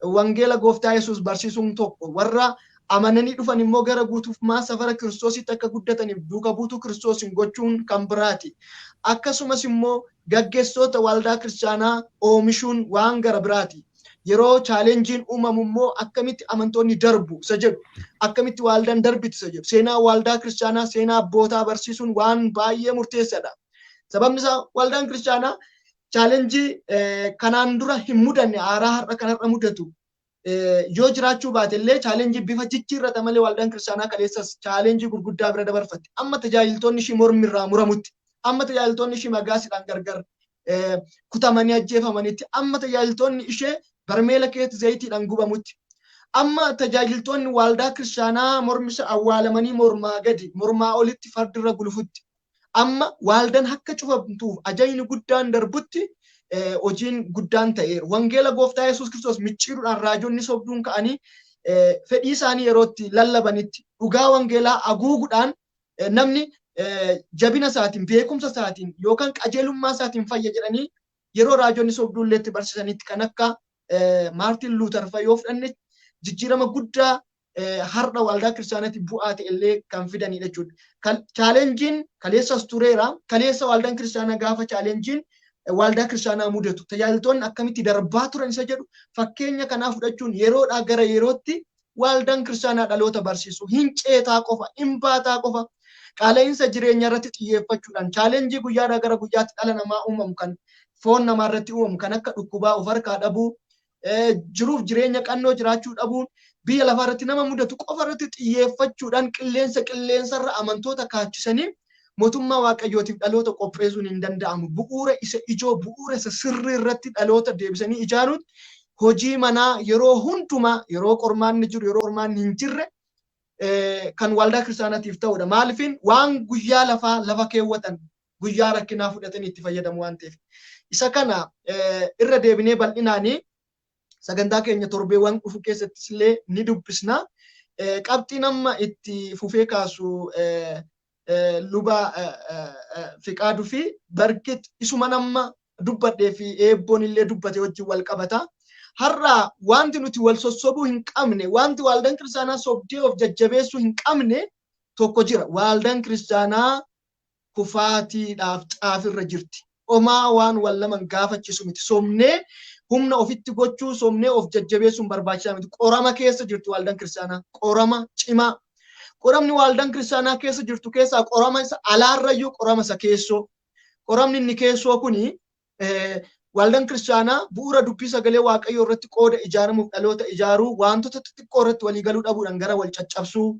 [SPEAKER 1] Wangeela Gooftaa Yesuus barsiisuun tokko, warra amananii dhufan immoo gara guutummaa safara Kiristoositti akka guddataniif duuka buutuu Kiristoosiin gochuun kan biraati. Akkasumas immoo gaggeessitoota waldaa kiristaanaa oomishuun waan gara biraati. Yeroo chaalenjiin uumamu immoo akkamitti amantoonni darbu isa jedhu, akkamitti waldaan darbitu isa jedhu, seenaa waldaa kiristaanaa, seenaa abbootaa barsiisuun waan baay'ee murteessaadha. Sababni isaa waldaan kiristaanaa chaalenjii kanaan dura hin mudanne haaraa har'a kanarra mudatu yoo jiraachuu baate illee chaalenjii bifa jijjiirrata malee waldaan kiristaanaa kaleessas chaalenjii gurguddaa bira dabarfatte. Amma tajaajiltoonni ishii mormi irraa muramutti, amma tajaajiltoonni ishii magaasiidhaan gargar kutamanii ajjeefamanitti, amma tajaajiltoonni ishee barmeela keetti zayitiidhaan gubamutti, amma tajaajiltoonni waldaa kiristaanaa mormisa awwaalamanii mormaa gadi mormaa olitti fardirra gulufutti, amma waldaan akka cufamtuuf ajajni guddaan darbutti hojiin guddaan ta'eera. Wangeela Gooftaa Yesuus Kiristoos micciiruudhaan raajonni sobduun ka'anii fedhii isaanii yerootti lallabanitti dhugaa wangeelaa haguuguudhaan namni jabina isaatiin, beekumsa isaatiin yookaan qajeelummaa isaatiin fayya jedhanii yeroo raajonni sobduun illee itti barsiisanitti kan akka Maartin Luuter fa'a yoo fudhanne jijjiirama guddaa har'a waldaa kiristaanaatti bu'aa ta'e illee kan fidanidha jechuudha. Chaalenjiin kaleessas tureera. Kaleessa waldaan kiristaanaa gaafa chaalenjiin waldaa kiristaanaa mudatu tajaajiltoonni akkamitti darbaa turan isa jedhu fakkeenya kanaa fudhachuun yeroodhaa gara yerootti waldaan kiristaanaa dhaloota barsiisu hin ceetaa qofa, hin baataa qofa, qaala'insa jireenya irratti xiyyeeffachuudhaan chaalenjii guyyaadhaa gara guyyaatti dhala namaa uumamu kan foon namaa irratti uumamu kan akka dhukkubaa of harkaa dhabuu, jiruuf jireenya qannoo jiraachuu dhabuun biyya lafaa irratti nama mudatu qofa irratti xiyyeeffachuudhaan qilleensa qilleensarra amantoota kaachisanii mootummaa Waaqayyootiif dhaloota qopheessuun hin danda'amu. Bu'uura isa ijoo, bu'uura isa sirrii irratti dhaloota deebisanii ijaaruun hojii manaa yeroo hundumaa, yeroo qormaanni jiru, yeroo qormaanni hin jirre kan waldaa kiristaanaatiif ta'udha. Maaliifin waan guyyaa lafaa lafa keewwatan guyyaa rakkinaa fudhatanii itti fayyadamu waan ta'eef. Isa kana irra deebinee bal'inaanii sagantaa keenya torbeewwan dhufu keessattis illee ni dubbisna. Qabxiin amma itti fufee kaasu luba Fiqaaduu fi Barkit isuma nama dubbadhee fi eebboon illee dubbate wajjin wal qabata. Har'a wanti nuti wal sossobuu hin qabne, wanti waldaan kiristaanaa sobdee of jajjabeessuu hin qabne tokko jira. Waldaan kiristaanaa kufaatiidhaaf caafirra jirti. Omaa waan wal laman gaafachiisu miti. Somnee humna ofitti gochuu, somnee of jajjabeessuun barbaachisaa miti. Qorama keessa jirti waldaan kiristaanaa. Qorama cimaa. Qoramni waldaan kiristaanaa keessa jirtu keessaa qorama isa alaarrayyuu qorama isa keessoo. Qoramni inni keessoo kuni waldaan kiristaanaa bu'uura dubbii sagalee Waaqayyoo irratti qooda ijaaramuuf dhaloota ijaaruu, wantoota xixiqqoo irratti walii galuu dhabuudhaan gara wal caccabsuu,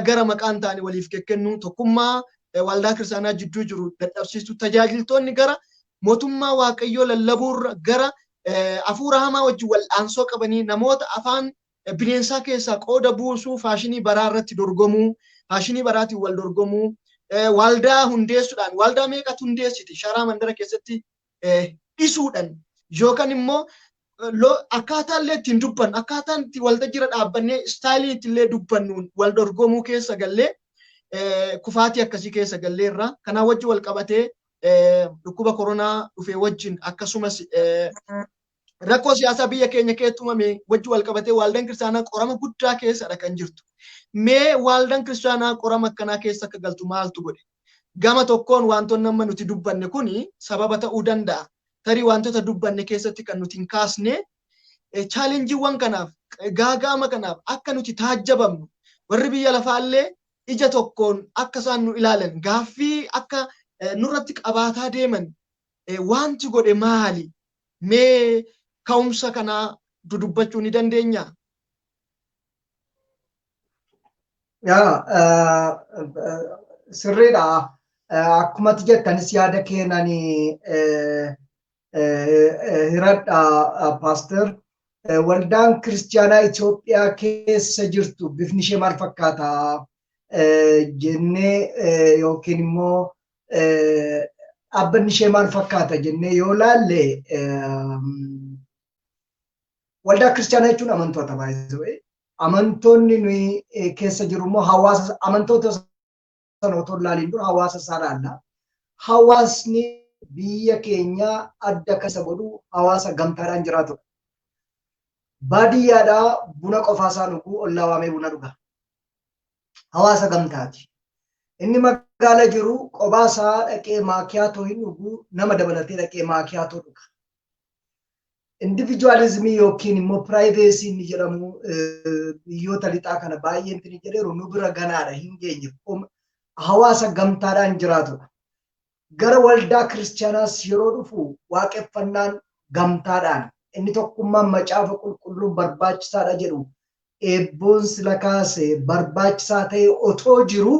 [SPEAKER 1] gara maqaan ta'anii waliif kennuu, tokkummaa waldaa kiristaanaa jidduu jiru dadhabsiisuu, tajaajiltoonni gara mootummaa Waaqayyoo lallabuurra gara hafuura hamaa wajjin wal'aansoo qabanii namoota afaan bineensaa keessaa qooda buusuu, faashinii baraa irratti dorgomuu, faashinii baraatiin wal dorgomuu, waldaa hundeessuudhaan, waldaa meeqatu hundeessiti sharaa mandara keessatti dhisuudhaan yookaan immoo akkaataa illee ittiin dubbannu, akkaataan itti waltajjiirra dhaabbannee istaayilii itti illee dubbannuun wal dorgomuu keessa gallee kufaatii akkasii keessa galleerra. Kanaa wajjin wal qabatee dhukkuba koronaa dhufee wajjin akkasumas rakkoo siyaasaa biyya keenya keessatti uumame wajjin wal qabatee waldaan kiristaanaa qorama guddaa keessadha kan jirtu. Mee waldaan kiristaanaa qorama akkanaa keessa akka galtu maaltu godhe? Gama tokkoon wantoonni amma nuti dubbanne kuni sababa ta'uu danda'a. Tarii wantoota dubbanne keessatti kan nuti hin kaasne chaalenjiiwwan kanaaf, gaagaama kanaaf akka nuti taajjabamnu, warri biyya lafaallee ija tokkoon akka isaan nu ilaalan, gaaffii akka nurratti qabaataa deeman wanti godhe maali? Mee ka'umsa kanaa dudubbachuu ni dandeenya?
[SPEAKER 3] Yaa sirriidha. Akkumatti jettanis yaada keenani hiradha paaster. Waldaan kiristaanaa Itoophiyaa keessa jirtu bifni ishee maal fakkaata jennee yookiin immoo dhaabbanni ishee maal fakkaata jennee yoo laalle, waldaa kiristaanaa jechuun amantoota baay'ee. Amantoonni nuyi keessa jiru immoo hawaasa amantoota sana otoo ilaaliin dura hawaasa isaa ilaalla. Hawaasni biyya keenyaa adda kasa godhu hawaasa gamtaadhaan jiraatudha. Baadiyyaadhaa buna qofaa isaa dhuguu ollaa waamee buna dhuga. Hawaasa gamtaati. Inni magaala jiru qophaa isaa dhaqee maakiyaatoo hin dhugu, nama dabalatee dhaqee maakiyaatoo dhuga. Individualismii yookiin immoo privacy inni jedhamu biyyoota lixaa kana baay'een inni jedheeru nu bira ganaadha, hin geenye. Hawaasa gamtaadhaan jiraatudha. Gara waldaa kiristaanaas yeroo dhufu waaqeffannaan gamtaadhaan, inni tokkummaan macaafa qulqulluun barbaachisaadha jedhu eebboon sila kaase barbaachisaa ta'e otoo jiru,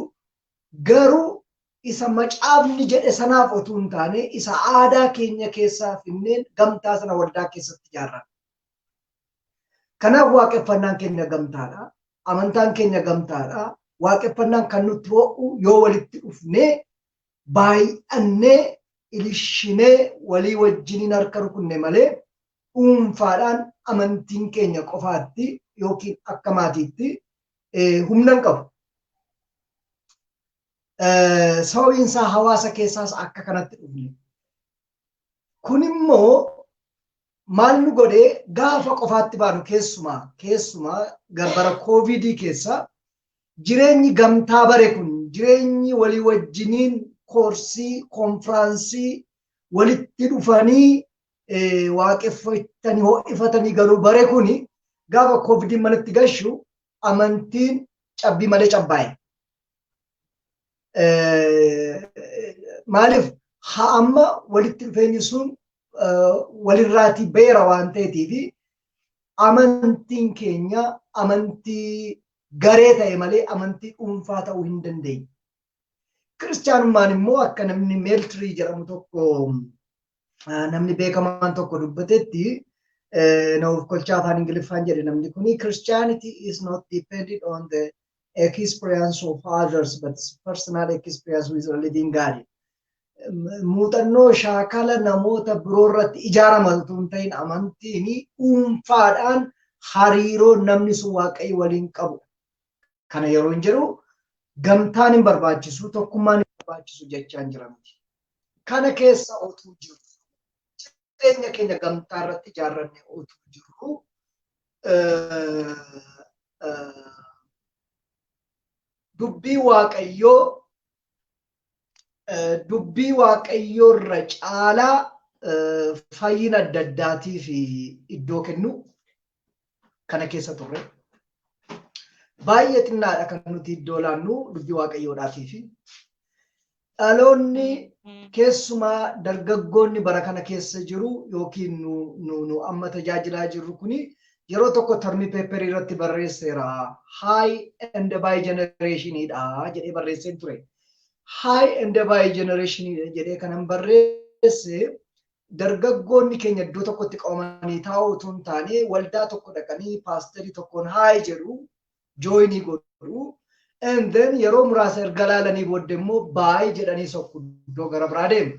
[SPEAKER 3] garuu isa macaafni jedhe sanaaf otuu hin taane isa aadaa keenya keessaa finneen gamtaa sana waldaa keessatti ijaarran. Kanaaf waaqeffannaan keenya gamtaadha. Amantaan keenya gamtaadha. Waaqeffannaan kan nutti ho'u yoo walitti dhufnee baay'annee ilishinee walii wajjiniin harka rukunne malee dhuunfaadhaan amantiin keenya qofaatti yookiin akka maatiitti humna hin qabu. Sababiin isaa hawaasa keessaas akka kanatti dhufne. Kun immoo maal nu godhee, gaafa qofaatti baanu, keessumaa bara koovidii keessa, jireenyi gamtaa bare kun, jireenyi walii wajjiniin koorsii, konfiraansii walitti dhufanii waaqeffatanii ho'ifatanii galuu bare kuni gaafa koovidiin manatti gashu amantiin cabbii malee cabbaa'e. Maaliif haa amma walitti dhufeenyi sun walirraatii beera waan ta'eetiif amantiin keenya amantii garee ta'e malee amantii dhuunfaa ta'uu hin dandeenye. Kiristaanummaan immoo akka namni Meeltirii jedhamu tokko, namni beekamaan tokko dubbatetti, na of kolchaa, afaan Ingiliffaan jedhe namni kuni, "Christianity is not dependent on the experience of others but personal experience with the living God." Muuxannoo shaakala namoota biroo irratti ijaarama utuu hin ta'in amantiin dhuunfaadhaan hariiroo namni sun Waaqayyo waliin qabu. Kana yeroo hin jedhu gamtaan hin barbaachisu, tokkummaan hin barbaachisu jechaan jira miti. Kana keessa otuu jiru, jireenya keenya gamtaa irratti ijaarranne otuu jiru, dubbii Waaqayyoo irra caalaa fayyina adda addaatiif iddoo kennu kana keessa turre. Baay'ee xinnaadha kan nuti iddoo laannu dubbii Waaqayyoodhaatiif. Dhaloonni, keessumaa dargaggoonni bara kana keessa jiru yookiin nu amma tajaajilaa jirru kuni, yeroo tokko term paperii irratti barreesseera. "Hi and bye generationidha" jedhee barreesseen ture. "Hi and bye generationidha" jedhee kanan barreesse, dargaggoonni keenya iddoo tokkotti qabamanii taa'uu otoo hin taane waldaa tokko dhaqanii paasterii tokkoon hi jedhu, joinii godhu. And then yeroo muraasa erga laalanii booddee immoo bye jedhanii sokku, iddoo gara biraa deemu.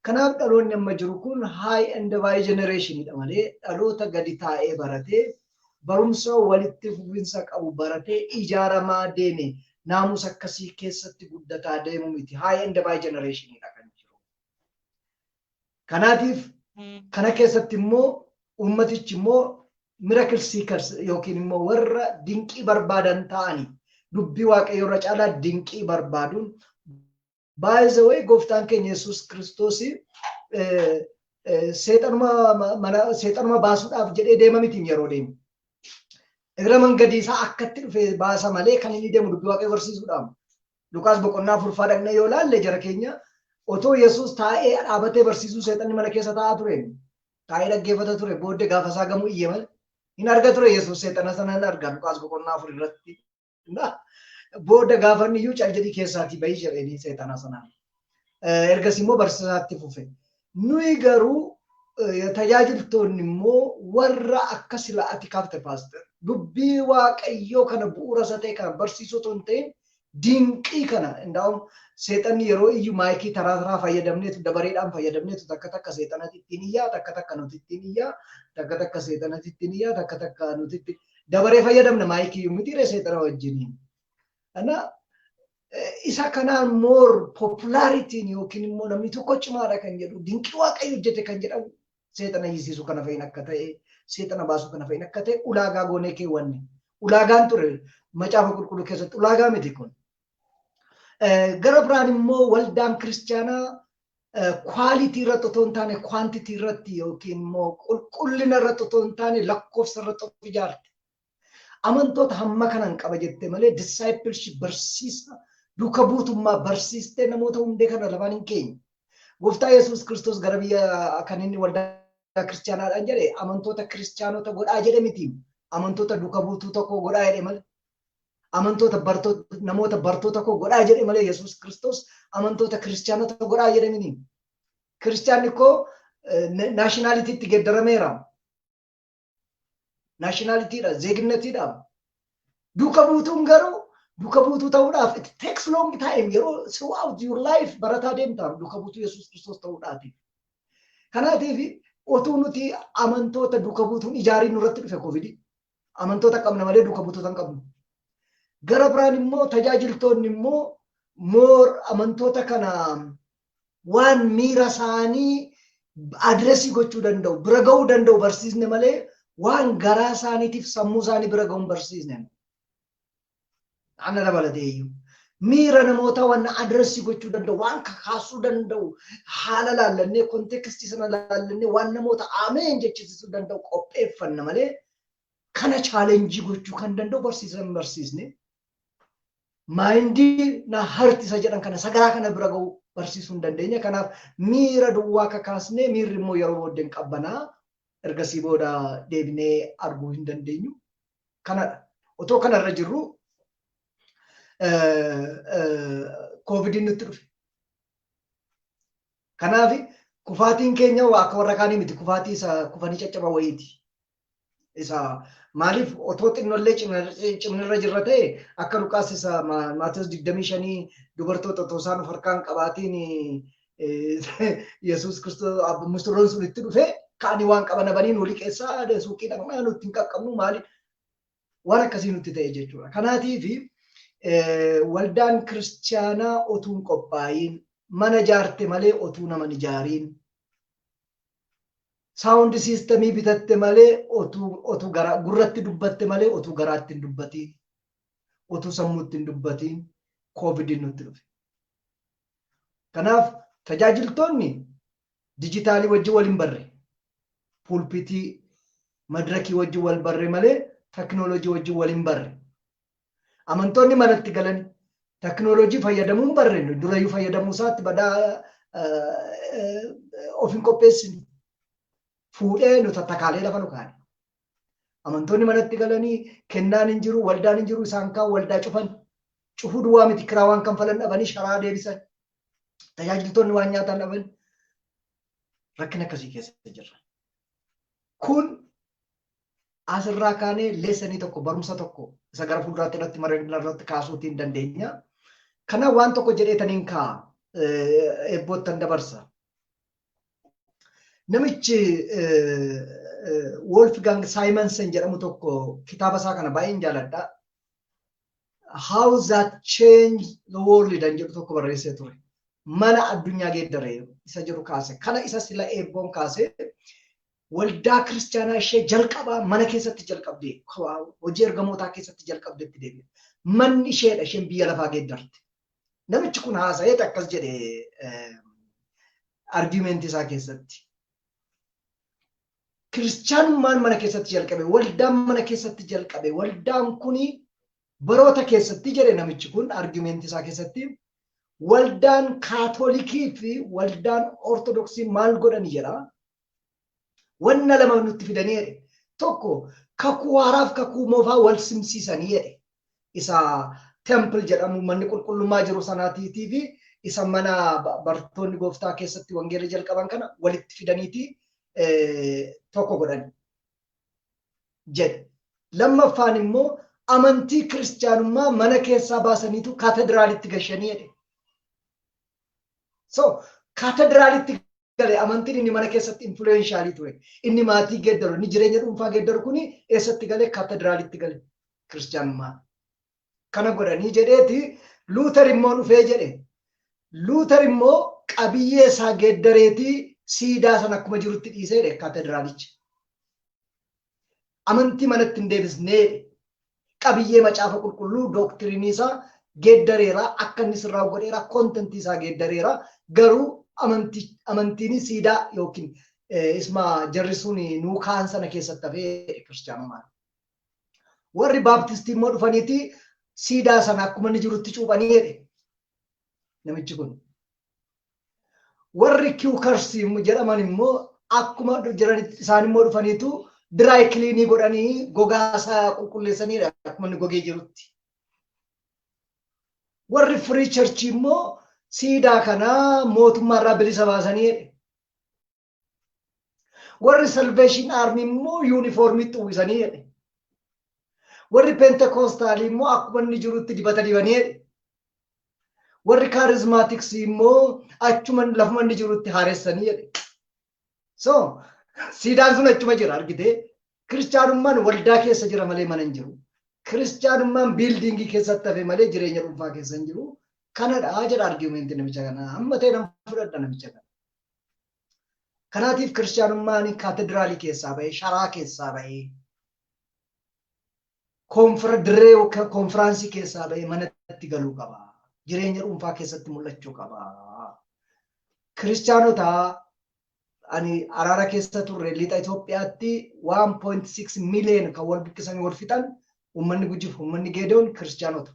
[SPEAKER 3] Kanaaf dhaloonni amma jiru kun hi and bye generationidha malee dhaloota gadi taa'ee baratee, barumsa walitti fufinsa qabu baratee ijaaramaa deeme, naamusa akkasii keessatti guddataa deemu miti. Hi and bye generationidha kan jiru. Kanaatiif kana keessatti immoo uummatichi immoo miracle seekers yookiin immoo warra dinqii barbaadan ta'anii dubbii Waaqayyoo irra caalaa dinqii barbaaduun. By the way, gooftaan keenya Yesuus Kiristoos seexanuma baasuudhaaf jedhee deema mitiin yeroo deemu. Irra mangadii isaa akkatti dhufe baasa malee kan inni deemu dubbii Waaqayyoo barsiisuudhaaf. Lukaas boqonnaa afurfaa dhaqnee yoo laalle, jara keenya, otoo Yesuus taa'ee dhaabatee barsiisuu seexanni mana keessa taa'aa ture. Taa'ee dhaggeeffata ture, booddee gaafa isaa gamuu iyye malee. Hin arga ture Yesuus, seexana sana hin arga Lukaas boqonnaa 4 irratti. Booda gaafa inni iyyuu cal jedhii keessaatii bahii jedhanii seexana sanaan. Ergasii immoo barsiisaatti fufe. Nuyi garuu tajaajiltoonni immoo warra akka sila ati kaafte, paaster, dubbii Waaqayyoo kana bu'uura isa ta'e kana barsiisuu otoo hin ta'in dinqii kana, indaa'um seexanni yeroo iyyu maayikii taraa taraa fayyadamneetu, dabareedhaan fayyadamneetu, takka takka seexanatti ittiin iyyaa, takka takka nuti ittiin iyyaa, takka takka seexanatti ittiin iyyaa, takka takka nuti ittiin dabaree fayyadamna maayikii miti ree seexana wajjiniin. Kana Isa kanaan more popularityn yookiin immoo namni tokko cimaadha kan jedhu, dinqii Waaqayyo hojjete kan jedhamu, seexana hiisiisuu kana fa'iin akka ta'e, seexana baasuu kana fa'iin akka ta'e ulaagaa goonee keewwanne. Ulaagaan ture Macaafa Qulqulluu keessatti ulaagaa miti kun. Gara biraan immoo waldaan kiristaanaa quality irratti otoo hin taane quantity irratti, yookiin immoo qulqullina irratti otoo hin taane lakkoofsa irratti of ijaarte. Amantoota hamma kanan qaba jette malee discipleship, barsiisa duuka buutummaa barsiistee namoota hundee kana lafaan hin keenye. Gooftaa Yesuus Kiristoos gara biyya kan inni waldaa kiristaanaadhaan jedhe amantoota kiristaanota godhaa jedhe miti. Amantoota duuka buutuu tokko godhaa jedhe malee. Amantoota bartoota, namoota bartoota koo godhaa jedhe malee Yesuus Kiristoos amantoota kiristaanota godhaa jedhe miti. Kiristaanni koo nationalitytti geeddarameera. Nationalitydha, zeeginnatiidha. Duuka buutuun garuu duuka buutuu ta'uudhaaf it takes long time, yeroo throughout your life barataa deemta duuka buutuu Yesuus Kiristoos ta'uudhaatiif. Kanaatiif otuu nuti amantoota duuka buutuun ijaariin nurratti dhufe Covidii. Amantoota qabna malee duuka buutota hin qabnu. Gara biraan immoo tajaajiltoonni immoo more amantoota kana waan miira isaanii address gochuu danda'u, bira ga'uu danda'u barsiisne malee waan garaa isaaniitiif sammuu isaanii bira ga'uun barsiisne. Ana dabalatee iyyuu. Miira namoota waan address gochuu danda'u, waan kakaasuu danda'u, haala laallannee, context sana laallannee, waan namoota ameen jechisiisuu danda'u qopheeffanna malee kana challenge gochuu kan danda'u barsiisan barsiisne. Mind na heart isa jedhan kana, sagaraa kana bira ga'uu barsiisuu hin dandeenye. Kanaaf miira duwwaa kakaasnee, miirri immoo yeroo booddeen qabbanaa, ergasii booda deebinee arguu hin dandeenyu. Kanadha. Otoo kanarra jirru Covidiin nutti dhufe. Kanaaf kufaatiin keenya akka warra kaanii miti, kufaatii isa kufanii caccaban wayiiti. Isa maaliif otoo xinnollee cimnirra jirra ta'e, akka Luqaas isa Maatewos 25, dubartoota otoo isaan of harkaan qabaatiin Yesuus Kiristoos misirroon sun itti dhufe, ka'anii waan qaban abanii nu liqeessaa, suuqii dhaqnaa nutti hin qaqqabnu, maali waan akkasii nutti ta'e jechuudha. Kanaatiif waldaan kiristaanaa otuu hin qophaa'iin mana ijaarte malee otuu nama hin ijaariin, sound system bitatte malee otuu gara gurratti dubbatte malee otuu garaatti hin dubbatiin, otuu sammuutti hin dubbatiin Covidiin nutti dhufe. Kanaaf tajaajiltoonni digital wajjin wal hin barre, pulpit, madirakii wajjin wal barre malee teknoolojii wajjin wal hin barre. Amantoonni manatti galan teknoolojii fayyadamuu hin barre, durayyuu fayyadamuu isaatti badaa of hin qopheessine. Fuudhee nu tattakaalee lafa nu kaa'e. Amantoonni manatti galanii kennaan hin jiru, waldaan hin jiru, isaan kaan waldaa cufan. Cufuu duwwaa miti, kiraa waan kanfalan dhabanii sharaa deebisan. Tajaajiltoonni waan nyaatan dhaban. Rakkina akkasii keessa jirra. Kun asirraa kaanee lesson tokko, barumsa tokko isa gara fuulduraatti irratti mari'annaa irratti kaasuutiin dandeenya. Kanaaf waan tokko jedheetaniin kaa'a, eebboottan dabarsa. Namichi Wolfgang Simonsen jedhamu tokko kitaaba isaa kana baay'een jaaladha. "How That Change the World" kan jedhu tokko barreessee ture. Mana addunyaa geeddare isa jedhu kaase. Kana isa sila eebboon kaase, waldaa kiristaanaa ishee jalqabaa mana keessatti jalqabde, hojii ergamootaa keessatti jalqabdetti deebi'e. Manni isheedha isheen biyya lafaa geeddarte. Namichi kun haasa'eet akkas jedhe argument isaa keessatti. Kiristaanummaan mana keessatti jalqabe, waldaan mana keessatti jalqabe, waldaan kuni baroota keessatti, jedhe namichi kun argument isaa keessatti, waldaan Kaatolikii fi waldaan Ortodoksii maal godhani jedha. Wanna lama nutti fidanii jedhe. Tokko, kakuu haaraaf kakuu moofaa wal simsiisanii jedhe. Isa temple jedhamu, manni qulqullummaa jiru sanaatiitii fi isa mana bartoonni gooftaa keessatti wangeela jalqaban kana walitti fidaniiti tokko godhan jedhe. Lammaffaan immoo amantii kiristaanummaa mana keessaa baasaniitu kaatedraalitti gashanii jedhe. So kaatedraalitti gale amantiin inni mana keessatti influential ture. Inni maatii geeddaru, inni jireenya dhuunfaa geeddaru kuni eessatti gale? Kaatedraalitti gale kiristaanummaa. Kana godhanii jedheeti. Luuter immoo dhufee jedhe. Luuter immoo qabiyyee isaa geeddareetii siidaa sana akkuma jirutti dhiisee jedhe kaatedraalicha. Amantii manatti hin deebisnee qabiyyee Macaafa Qulqulluu, doctrine isaa geeddareera, akka inni sirraa godheera, content isaa geeddareera. Garuu amantiin siidaa yookiin isma jarri sun nuu kaan sana keessatti hafee kiristaanummaan. Warri Baaptistii immoo dhufaniiti siidaa sana akkuma inni jirutti cuuphanii jedhe namichi kun. Warri Quakers jedhaman immoo akkuma jiranitti isaan immoo dhufaniitu dry clean godhanii gogaa isaa qulqulleessaniidha akkuma inni gogee jirutti. Warri Free Church immoo siidaa kana mootummaarraa bilisa baasanii jedhe. Warri Salvation Army immoo yuunifoormiitti uwwisanii jedhe. Warri Pentekostaalii immoo akkuma inni jirutti dibata dibanii jedhe. Warri Charismatics immoo achuma lafuma inni jirutti haaressanii jedhe. So siidaan sun achuma jira, argitee. Kiristaanummaan waldaa keessa jira malee mana hin jiru. Kiristaanummaan building keessatti hafe malee jireenya dhuunfaa keessa hin jiru. Kanadha jedha argument namicha kanaa. Amma ta'e nama fudhadha namicha kana. Kanaatiif kiristaanummaan kaatedraalii keessaa bahee, sharaa keessaa bahee, dirree konfiraansii keessaa bahee manatti galuu qaba. Jireenya dhuunfaa keessatti mul'achuu qaba. Kiristaanota ani araara keessa turre, lixa Itoophiyaatti 1.6 million kan wal buqqisanii wal fixan uummanni Gujiif uummanni Geedoon kiristaanota.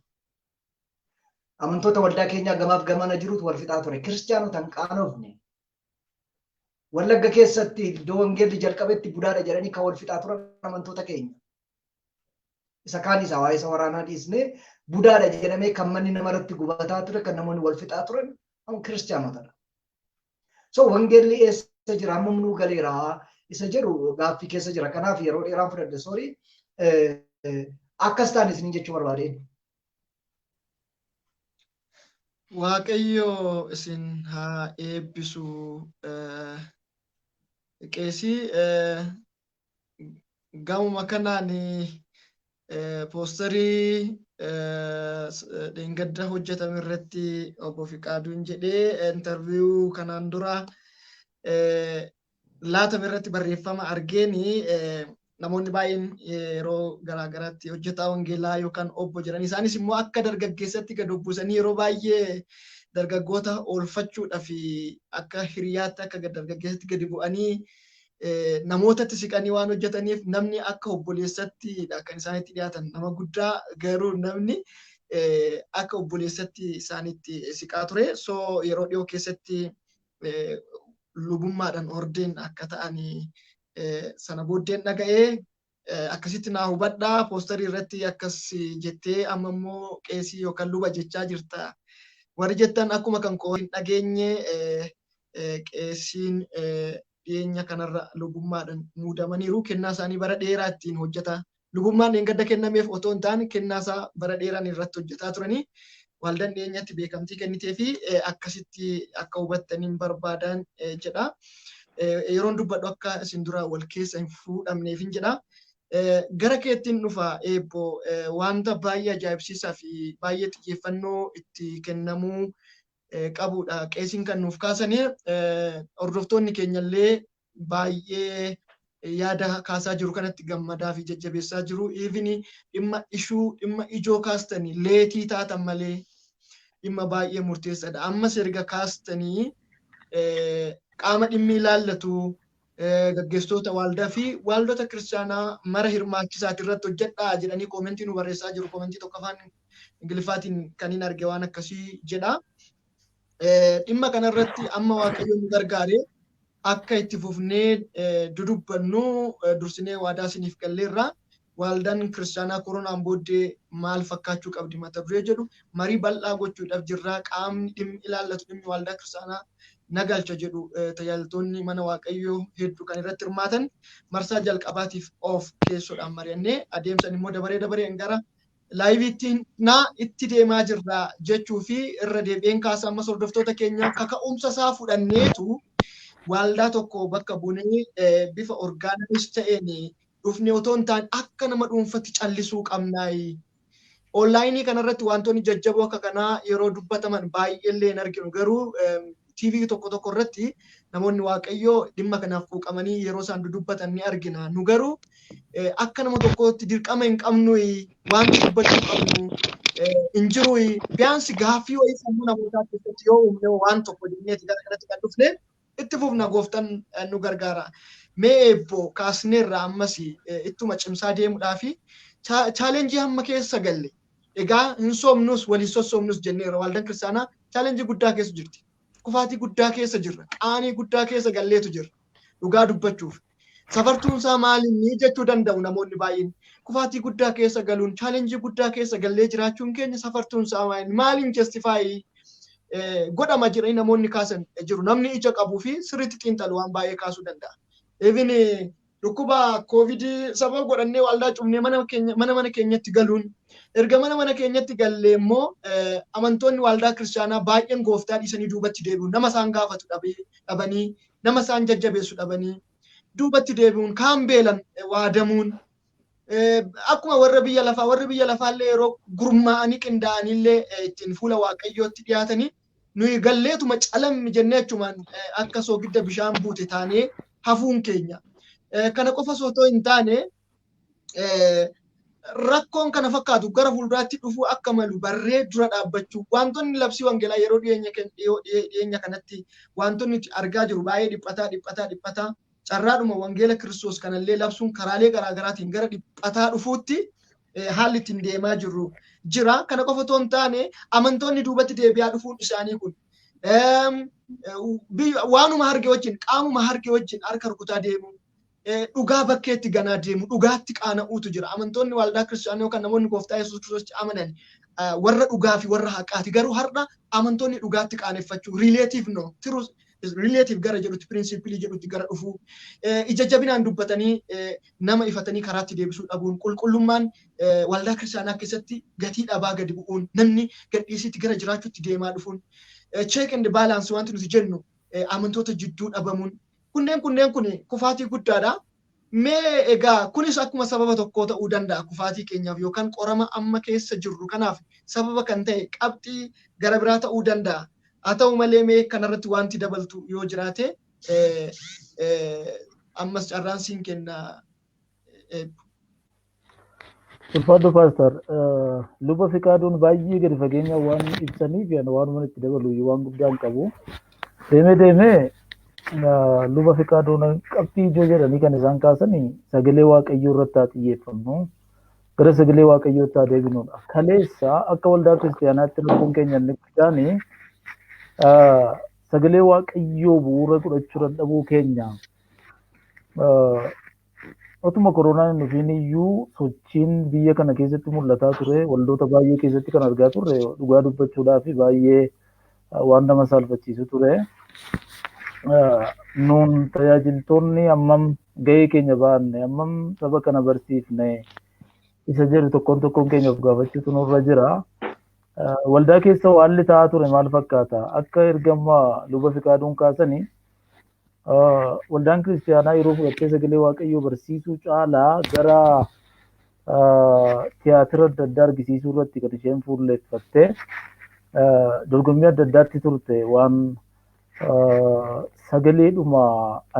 [SPEAKER 3] Amantoota waldaa keenyaa gamaaf gamana jirutu wal fixaa ture. Kiristaanota hin qaanofne. Wallagga keessatti iddoo wangeelli jalqabetti budaadha jedhanii kan wal fixaa turan amantoota keenya. Isa kaan isaa waa'ee isa waraanaa dhiisnee, budaadha jedhamee kan manni namarratti gubataa ture, kan namoonni wal fixaa turan kiristaanotadha. So wangeelli eessa jira, hammam nuu galeera isa jedhu gaaffii keessa jira. Kanaaf yeroo dheeraan fudhadhe, sorry. Akkas ta'an isiniin jechuu barbaadeen.
[SPEAKER 1] Waaqayyo isin haa eebbisu. Qeesii, gamuma kanaan poosterii dheengadda hojjetame irratti obbo Fiqaaduun jedhee interview kanaan dura laatame irratti barreeffama argeeni, namoonni baay'een yeroo garaagaraatti hojjetaa wangeelaa yookaan obbo jedhan, isaanis immoo akka dargaggeessatti gad obbusanii yeroo baay'ee dargaggoota oolfachuudhaaf akka hiriyaatti akka dargaggeessatti gadi bu'anii namootatti siqanii waan hojjetaniif, namni akka obboleessatti kan isaanitti dhiyaatan. Nama guddaa garuu namni akka obboleessatti isaanitti siqaa ture. So yeroo dhiyoo keessatti lubummaadhaan ordeen akka ta'anii sana booddeen dhaga'ee akkasitti naa hubadhaa. Poosterii irratti akkas jettee, amma immoo qeesii yookaan luba jechaa jirta. Warri jettan akkuma kan koo hin dhageenye, qeesiin dhiyeenya kanarra lubummaadhaan muudamaniiru. Kennaa isaanii bara dheeraa ittiin hojjeta. Lubummaan dheengadda kennameef otoo hin taane, kennaa isaa bara dheeraan irratti hojjetaa turanii waldaan dhiyeenyatti beekamtii kennitee fi akkasitti akka hubattaniin barbaadan jedha. Yeroon dubbadhu akka isin dura wal keessa hin fuudhamneefin jedha. Gara keettiin dhufa, eebboo. Wanta baay'ee ajaa'ibsiisaa fi baay'ee xiyyeeffannoo itti kennamuu qabudha. Qeesiin kan nuuf kaasanii, hordoftoonni keenyallee baay'ee yaada kaasaa jiru kanatti gammadaa fi jajjabeessaa jiru. Even dhimma ishuu dhimma ijoo kaastanii late taatan malee dhimma baay'ee murteessaadha. Ammas erga kaastanii qaama dhimmi ilaallatu, gaggeessitoota waldaa fi waldota kiristaanaa mara hirmaachisaati irratti hojjedhaa jedhanii comment nu barreessaa jiru. Comment tokko afaan Ingiliffaatiin kan hin arge waan akkasii jedha. Dhimma kanarratti amma Waaqayyo nu gargaare akka itti fufnee dudubbannu dursinee waadaa isiniif galleerra. Waldaan kiristaanaa koronaan booddee maal fakkaachuu qabdi mata duree jedhu marii bal'aa gochuudhaaf jirra. Qaamni dhimmi ilaallatu, dhimmi waldaa kiristaanaa nagalcha jedhu, tajaajiltoonni mana Waaqayyoo hedduu kan irratti hirmaatan, marsaa jalqabaatiif of keessoodhaan mari'annee adeemsan immoo dabaree dabareen gara liveiitti naa itti deemaa jirra jechuu fi irra deebi'een kaasa. Ammas hordoftoota keenya, kaka'umsa isaa fudhanneetu waldaa tokko bakka buunee bifa organize ta'een dhufne otoo hin taane, akka nama dhuunfatti callisuu qabnaayi. Onlaayinii kanarratti wantoonni jajjaboo akka kanaa yeroo dubbataman baay'eellee hin arginu, garuu TV tokko tokko irratti namoonni Waaqayyoo dhimma kanaaf quuqamanii yeroo isaan dudubbatan ni argina. Nu garuu akka nama tokkootti dirqama hin qabnu, wanti dubbachuu qabnu hin jiru. Biyaansi gaaffii wayii sammuu namootaa keessatti yoo uumne waan tokko jenneeti gara kanatti kan dhufne, itti fufna, gooftaan nu gargaara. Mee eebboo kaasneerra, ammas ittuma cimsaa deemuudhaa fi challenge hamma keessa galle. Egaa hin soomnus, waliin sossoomnus jenneerra, waldaan kiristaanaa challenge guddaa keessa jirti. Kufaatii guddaa keessa jirra. Qaanii guddaa keessa galleetu jirra. Dhugaa dubbachuuf. Safartuun isaa maalinni jechuu danda'u namoonni baay'een. Kufaatii guddaa keessa galuun, challenge guddaa keessa gallee jiraachuun keenya safartuun isaa maaliin maaliin justify godhama jedhanii namoonni kaasan jiru. Namni ija qabuu fi sirriitti xiinxalu waan baay'ee kaasuu danda'a. Even dhukkuba koovidii sababa godhannee waldaa cufnee mana mana keenyatti galuun, erga mana mana keenyatti gallee immoo amantoonni waldaa kiristaanaa baay'een gooftaa dhiisanii duubatti deebi'uun, nama isaan gaafatu dhabanii, nama isaan jajjabeessu dhabanii duubatti deebi'uun, kaan beelan waadamuun, akkuma warra biyya lafaa, warri biyya lafaallee yeroo gurmaa'anii qindaa'aniillee ittiin fuula Waaqayyootti dhiyaatanii, nuyi galleetuma calammi jennee achumaan akka soogidda bishaan buute taanee hafuun keenya. Kana qofa osoo hin taane, rakkoon kana fakkaatu gara fuulduraatti dhufuu akka malu barree dura dhaabbachuu, wantoonni labsii wangeelaa yeroo dhiyeenya kanatti wantoonni nuti argaa jiru baay'ee dhiphataa dhiphataa dhiphataa, carraadhuma wangeela Kiristoos kanallee labsuun karaalee garaagaraatiin gara dhiphataa dhufuutti haalli ittiin deemaa jirru jira. Kana qofa otoo hin taane, amantoonni duubatti deebi'aa dhufuun isaanii kun waanuma harge wajjin, qaamuma harge wajjin harka rukutaa deemu, dhugaa bakkeetti ganaa deemu, dhugaatti qaana'uutu jira. Amantoonni waldaa kiristaanaa yookaan namoonni gooftaa Yesuus Kiristoositti amanan warra dhugaa fi warra haqaati. Garuu har'a amantoonni dhugaatti qaaneffachuu, relative no relative gara jedhutti, principle jedhutti gara dhufuu, ija jabinaan dubbatanii nama ifatanii karaatti deebisuu dhabuun, qulqullummaan waldaa kiristaanaa keessatti gatii dhabaa gadi bu'uun, namni gadhiisitti gara jiraachuutti deemaa dhufuun, check and balance wanti nuti jennu amantoota jidduu dhabamuun, kunneen kun kufaatii guddaadha. Mee egaa kunis akkuma sababa tokkoo ta'uu danda'a kufaatii keenyaaf, yookaan qorama amma keessa jirru kanaaf sababa kan ta'e qabxii gara biraa ta'uu danda'a. Haa ta'u malee, mee kanarratti wanti dabaltu yoo jiraate ammas carraan siin kenna.
[SPEAKER 2] Ulfaadhu Pastor, luba Fiqaaduun baay'ee gadi fageenya waan ibsaniif waanuma itti dabalu waan guddaan qabu. Deemee deemee luba Fiqaaduun qabxii ijoo jedhanii kan isaan kaasanii sagalee Waaqayyoo irratti haa xiyyeeffannu. Gara sagalee Waaqayyootti haa deebinudha. Kaleessa akka waldaa kiristaanaatti lubbuun keenya inni guddaan sagalee Waaqayyoo bu'uura godhachuu dadhabuu keenya. Otuma koronaan hin dhufiin iyyuu sochiin biyya kana keessatti mul'ataa ture, waldoota baay'ee keessatti kan argaa turre, dhugaa dubbachuudhaaf baay'ee waan nama saalfachiisu ture. Nuun tajaajiltoonni hammam gahee keenya baanne, hammam saba kana barsiifne isa jedhu tokkoon tokkoon keenya of gaafachuutu nurra jira. Waldaa keessa haalli ta'aa ture maal fakkaata? Akka ergama luba Fiqaaduun kaasanii, waldaan kiristaanaa yeroo fudhattee sagalee Waaqayyoo barsiisuu caalaa gara tiyaatira adda addaa argisiisuu irratti kan isheen fuulleeffattee dorgommii adda addaatti turte, waan sagaleedhuma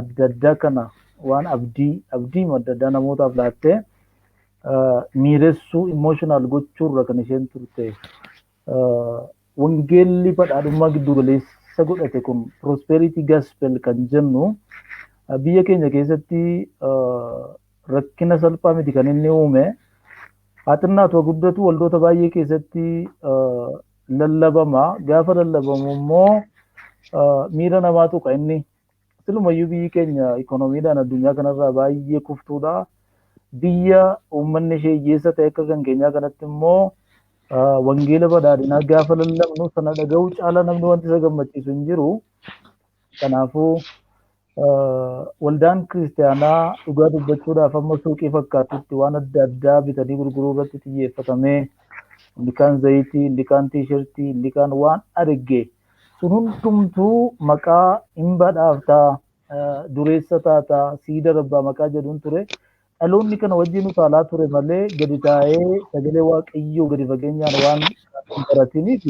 [SPEAKER 2] adda addaa kana, waan abdii adda addaa namootaaf laattee miiressuu, emotional gochuurra kan isheen turte. Wangeelli badhaadhummaa giddu galeessa godhate kun, prosperity gospel kan jennu, biyya keenya keessatti rakkina salphaa miti kan inni uume. Haa xinnaatu guddatu, waldoota baay'ee keessatti lallabama. Gaafa lallabamu immoo miira namaa tuqa inni. Silumayyuu biyyi keenya ikoonomiidhaan addunyaa kanarraa baay'ee kuftuudha. Biyya uummanni ishee hiyyeessa ta'e akka kan keenyaa kanatti immoo wangeela badhaadhinaa gaafa lallabnu sana dhaga'uu caalaa namni wanti isa gammachiisu hin jiru. Kanaafuu waldaan kiristaanaa dhugaa dubbachuudhaaf amma suuqii fakkaatutti waan adda addaa bitanii gurguruu irratti xiyyeeffatamee, inni kaan zayitii, inni kaan tiishartii, inni kaan waan arge sun hundumtuu maqaa hin badhaaftaa, dureessa taataa, siida rabbaa maqaa jedhuun ture. Dhaloonni kana wajjin utaalaa ture malee gadi taa'ee sagalee Waaqayyoo gadi fageenyaan waan hin baratiniif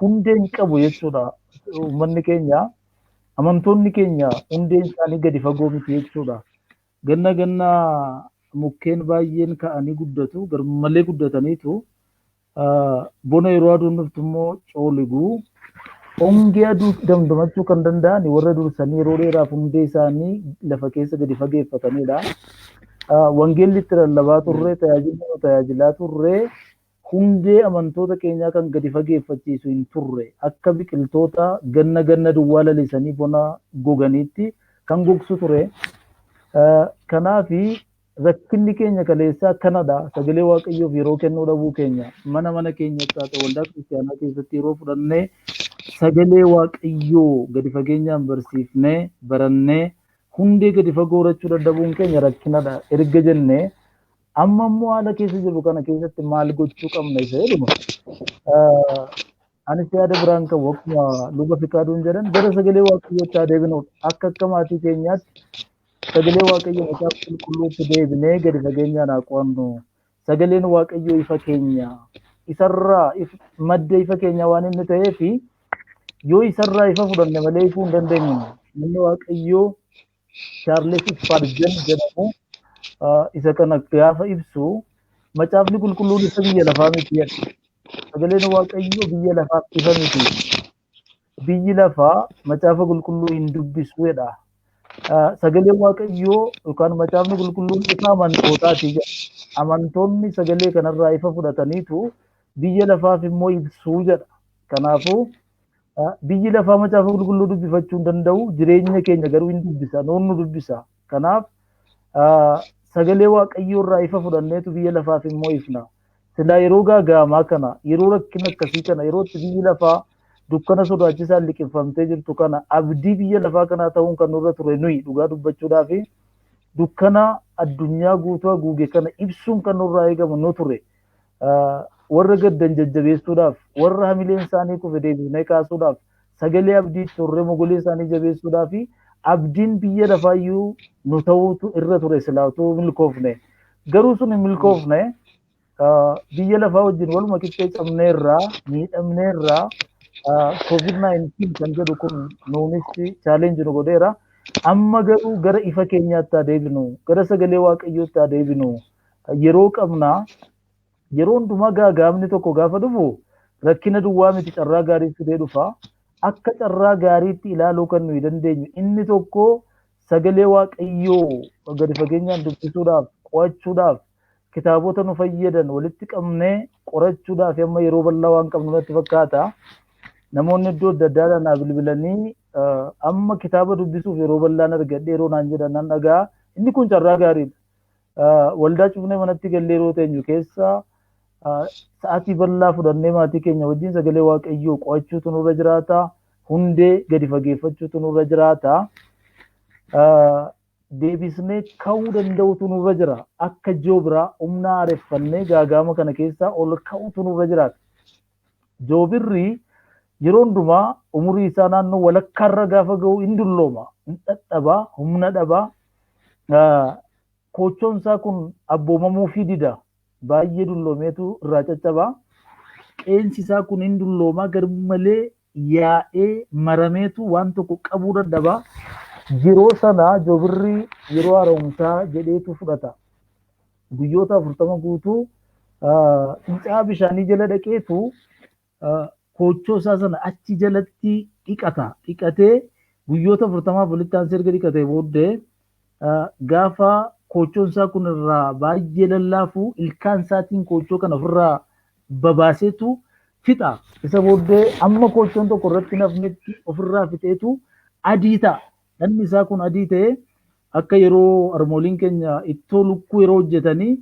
[SPEAKER 2] hundee hin qabu jechuudha. Uummanni keenya, amantoonni keenya hundeen isaanii gadi fagoo miti jechuudha. Ganna ganna mukkeen baay'een ka'anii guddatu, garmalee guddataniitu bona yeroo aduun dhuftu immoo cooligu. Hongee aduu damdamachuu kan danda'an warra dursanii yeroo dheeraaf hundee isaanii lafa keessa gadi fageeffatanidha. Wangeelli itti lallabaa turre, tajaajilli nu tajaajilaa turre, hundee amantoota keenyaa kan gadi fageeffachiisu hin turre. Akka biqiltoota ganna ganna duwwaa lalisanii bona goganiitti kan gogsu ture. Kanaafi rakkinni keenya kaleessaa kanadha. Sagalee Waaqayyoof yeroo kennuu dhabuu keenya, mana mana keenyatti haa ta'u waldaa kiristaanaa keessatti yeroo fudhannee sagalee Waaqayyoo gadi fageenyaan barsiifnee barannee hundee gadi fagoo horachuu dadhabuun keenya rakkinadha erga jennee, amma immoo haala keessa jirru kana keessatti maal gochuu qabna isa jedhuma. Anis yaada biraan qabu, akkuma luba Fikaaduun jedhan, gara sagalee Waaqayyootti haa deebinudha. Akka akka maatii keenyaatti sagalee Waaqayyoo Macaafa Qulqulluutti deebinee gadi fageenyaan haa qo'annu. Sagaleen Waaqayyoo ifa keenya. Isarraa madda ifa keenya waan inni ta'eef, yoo isarraa ifa fudhanne malee ifuu hin dandeenyu. Namni Waaqayyoo Chaarles Isparjan jedhamu isa kana gaafa ibsu, Macaafni Qulqulluun isa biyya lafaa miti jedha. Sagaleen Waaqayyoo biyya lafaaf ifa miti. Biyyi lafaa Macaafa Qulqulluu hin dubbisu jedha. Sagaleen Waaqayyoo yookaan Macaafni Qulqulluun ifa amantootaati jedha. Amantoonni sagalee kanarraa ifa fudhataniitu biyya lafaaf immoo ibsuu jedha. Kanaafuu biyyi lafaa Macaafa Qulqulluu dubbifachuu hin danda'u, jireenya keenya garuu hin dubbisa, nuun nu dubbisa. Kanaaf sagalee Waaqayyoo irraa ifa fudhanneetu biyya lafaaf immoo ifna. Silaa yeroo gaaga'amaa kana, yeroo rakkina akkasii kana, yeroo itti biyyi lafaa dukkana sodaachisaan liqimfamtee jirtu kana, abdii biyya lafaa kanaa ta'uun kan nurra ture nuyi, dhugaa dubbachuudhaaf dukkana addunyaa guutuu haguuge kana ibsuun kan nurraa eegamu nu ture. Warra gaddan jajjabeessuudhaaf, warra hamileen isaanii kufe deebisnee kaasuudhaaf, sagalee abdii turre mogolee isaanii jabeessuudhaaf abdiin biyya lafaayyuu nu ta'uutu irra ture silaa utuu milkoofne. Garuu sun hin milkoofne. Biyya lafaa wajjin waluma qixxee cabneerraa, miidhamneerraa. COVID-19 kan jedhu kun nuunis challenge nu godheera. Amma garuu gara ifa keenyaatti haa deebinu, gara sagalee Waaqayyootti haa deebinu. Yeroo qabnaa, yeroo hundumaa gaaga'amni tokko gaafa dhufu rakkina duwwaa miti, carraa gaarii fidee dhufa. Akka carraa gaariitti ilaaluu kan nuyi dandeenyu inni tokko sagalee Waaqayyoo gadi fageenyaan dubbisuudhaaf, qo'achuudhaaf, kitaabota nu fayyadan walitti qabnee qorachuudhaaf amma yeroo bal'aa waan qabnu natti fakkaata. Namoonni iddoo adda addaadhaan naa bilbilanii amma kitaaba dubbisuuf yeroo bal'aan argadhe yeroo naan jedhan nan dhaga'a. Inni kun carraa gaariidha. Waldaa cufnee manatti gallee yeroo teenyu keessa sa'aatii bal'aa fudhannee maatii keenya wajjin sagalee Waaqayyoo qo'achuutu nurra jiraata. Hundee gadi fageeffachuutu nurra jiraata. Deebisnee ka'uu danda'utu nurra jira. Akka joobiraa humna haareffannee gaagaama kana keessaa ol ka'utu nurra jiraata. Joobirri yeroo hundumaa umurii isaa naannoo walakkaarra gaafa ga'u hin dullooma, hin dadhabaa, humna dhabaa. Koochoon isaa kun abboomamuufii dida. Baay'ee dulloomeetu irraa caccabaa. Qeensi isaa kun hin dulloomaa, garmalee yaa'ee marameetu waan tokko qabuu dadhabaa. Yeroo sana joobirri yeroo haaromsaa jedheetu fudhata. Guyyoota 40 guutuu fincaa'aa bishaanii jala dhaqeetu koochoo isaa sana achi jalatti dhiqata. Dhiqatee guyyoota 40f walitti aansee erga dhiqatee booddee, gaafa koochoon isaa kun irraa baay'ee lallaafu, ilkaan isaatiin koochoo kana ofirraa babaaseetu fixa. Isa booddee amma koochoon tokko irratti nafnetti ofirraa fixeetu adii ta'a. Dhanni isaa kun adii ta'ee akka yeroo harmooliin keenya ittoo lukkuu yeroo hojjetanii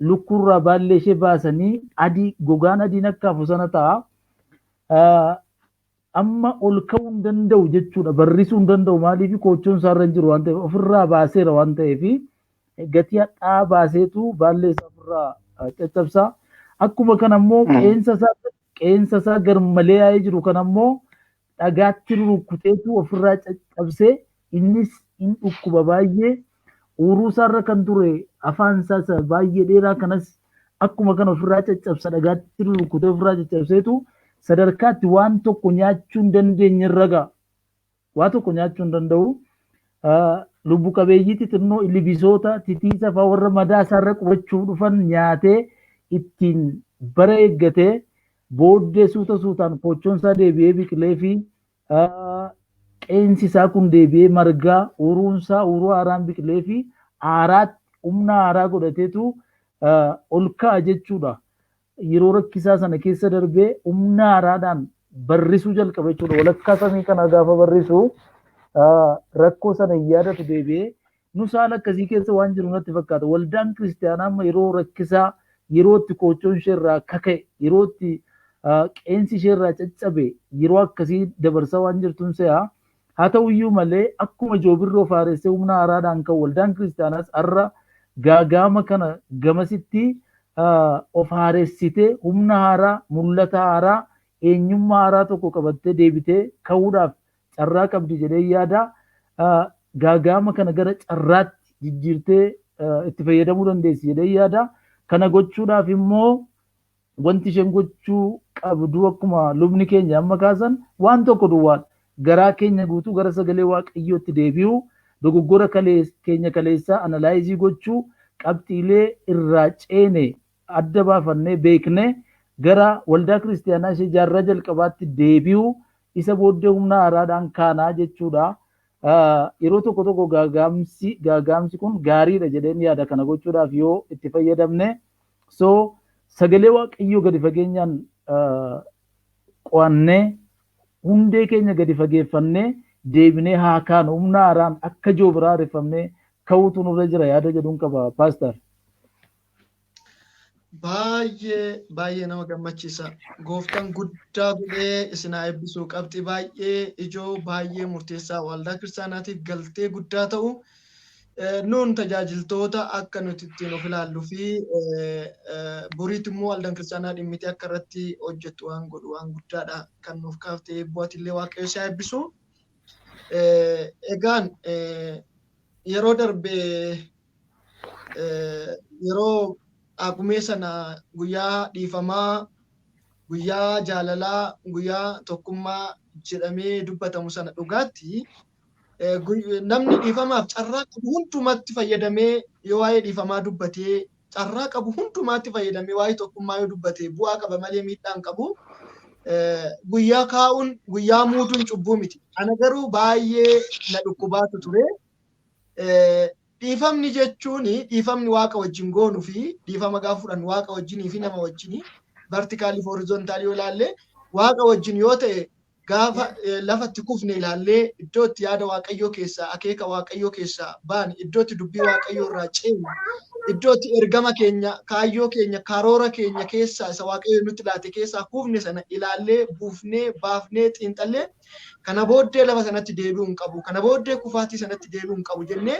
[SPEAKER 2] lukkuurraa baallee ishee baasanii adii, gogaan adiin akka hafu sana ta'a. Amma ol ka'uu hin danda'u jechuudha. Barrisuu hin danda'u, maaliif? Koochoon isaarra hin jiru waan ta'eef, ofirraa baaseera waan ta'eef, gatii hadhaa'aa baaseetu baallee isaa ofirraa caccabsaa. Akkuma kana immoo qeensa isaa garmalee yaa'ee jiru kana immoo dhagaatti rukkuteetu ofirraa caccabsee, innis hin dhukkuba baay'ee. Uuruu isaarra kan ture afaan isaa baay'ee dheeraa kanas akkuma kana ofirraa caccabsa, dhagaatti rukutee ofirraa caccabseetu sadarkaatti waan tokko nyaachuu hin dandeenye irra ga'a. Waa tokko nyaachuu hin danda'u. Lubbu qabeeyyii xixinnoo, ilbisoota, titiisa fa'aa warra madaa isaarra qubachuuf dhufan nyaatee ittiin bara eeggatee, booddee suuta suutaan koochoon isaa deebi'ee biqilee fi qeensi isaa kun deebi'ee margaa, uuruun isaa uuruu haaraan biqilee fi haaraatti humna haaraa godhateetu ol ka'a jechuudha. Yeroo rakkisaa sana keessa darbee humna haaraadhaan barrisuu jalqaba jechuudha. Walakkaa samii kana gaafa barrisu rakkoo sana hin yaadatu deebi'ee. Nus haala akkasii keessa waan jiru natti fakkaata. Waldaan kiristaanaa amma yeroo rakkisaa, yeroo itti koochoon ishee irraa kaka'e, yeroo itti qeensi ishee irraa caccabe, yeroo akkasii dabarsaa waan jirtuun se'a. Haa ta'uyyuu malee, akkuma joobirroo faaressee humna haaraadhaan ka'u, waldaan kiristaanaas har'a gaagaama kana gamasitti of haaressitee humna haaraa, mul'ata haaraa, eenyummaa haaraa tokko qabattee deebitee ka'uudhaaf carraa qabdi jedhee yaada. Gaagaama kana gara carraatti jijjiirtee itti fayyadamuu dandeessi jedhee yaada. Kana gochuudhaaf immoo wanti isheen gochuu qabdu, akkuma lubni keenya amma kaasan, waan tokko duwwaadha. Garaa keenya guutuu gara sagalee Waaqayyootti deebi'uu, dogoggora keenya kaleessaa analyze gochuu, qabxiilee irraa ceene adda baafannee beeknee gara waldaa kiristaanaa ishee jaarraa jalqabaatti deebi'uu, isa booddee humna haaraadhaan kaanaa jechuudha. Yeroo tokko tokko gaagaamsi kun gaariidha jedheen yaada, kana gochuudhaaf yoo itti fayyadamne. So sagalee Waaqayyoo gadi fageenyaan qo'annee, hundee keenya gadi fageeffannee, deebinee haa kaanu, humna haaraan akka joobiraa haareffamnee ka'uutu nurra jira yaada jedhuun qaba, Pastor.
[SPEAKER 1] Baay'ee baay'ee nama gammachiisa. Gooftaan guddaa godhee isin haa eebbisu. Qabxii baay'ee ijoo, baay'ee murteessaa, waldaa kiristaanaatiif galtee guddaa ta'u, nuun tajaajiltoota akka nuti ittiin of ilaalluu fi boriitu immoo waldaan kiristaanaa dhimmitee akka irratti hojjettu waan godhu waan guddaadha kan nuuf kaaftee bu'aatillee. Waaqayyo si haa eebbisu. Egaan yeroo darbe, yeroo Phagumee sana, guyyaa dhiifamaa, guyyaa jaalalaa, guyyaa tokkummaa jedhamee dubbatamu sana, dhugaatti namni dhiifamaaf carraa qabu hundumatti fayyadamee yoo waa'ee dhiifamaa dubbatee, carraa qabu hundumaatti fayyadamee waa'ee tokkummaa yoo dubbate, bu'aa qaba malee miidhaa hin qabu. Guyyaa kaa'uun, guyyaa muuduun cubbuu miti. Ana garuu baay'ee na dhukkubaatu ture. Dhiifamni jechuun dhiifamni Waaqa wajjin goonuu fi dhiifama gaafa fudhannu Waaqa wajjinii fi nama wajjinii, vertical fi horizontal yoo ilaalle, Waaqa wajjin yoo ta'e, gaafa lafatti kufne ilaallee, iddoo itti yaada Waaqayyoo keessaa, akeeka Waaqayyoo keessaa baane, iddoo itti dubbii Waaqayyoo irraa ceene, iddoo itti ergama keenya, kaayyoo keenya, karoora keenya keessaa, isa Waaqayyo nutti laate keessaa kufne sana ilaallee, buufnee baafnee, xiinxallee, kana booddee lafa sanatti deebi'uu hin qabu, kana booddee kufaatii sanatti deebi'uu hin qabu jennee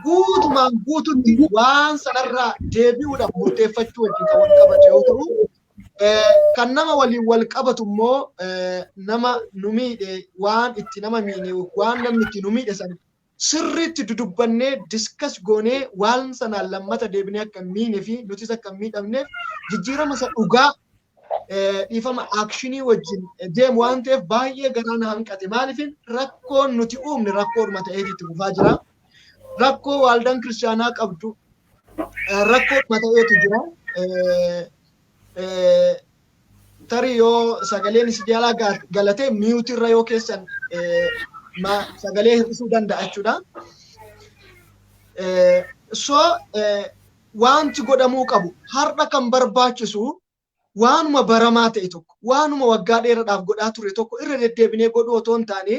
[SPEAKER 1] guutumaan guututti waan sanarraa deebi'uudhaaf murteeffachuu wajjin kan wal qabatu yoo ta'u, kan nama waliin wal qabatu immoo nama nu miidhe, waan itti nama miine, waan namni itti nu miidhe sana sirriitti dudubbannee, discuss goonee, waan sanaan lammata deebinee akka hin miine fi nutis akka hin miidhamneef jijjiirama isa dhugaa, dhiifama action wajjin deemu waan ta'eef baay'ee garaa na hanqate. Maaliif? Rakkoon nuti uumne rakkoodhuma ta'eeti itti fufaa jira. Rakkoo waldaan kiristaanaa qabdu rakkoodhuma ta'eetu jira. Tarii yoo sagaleen isin jalaa galatee mute irra yoo keessan sagalee hir'isuu danda'a jechuudha. So wanti godhamuu qabu, har'a kan barbaachisu, waanuma baramaa ta'e tokko, waanuma waggaa dheeraadhaaf godhaa ture tokko irra deddeebinee godhuu otoo hin taane,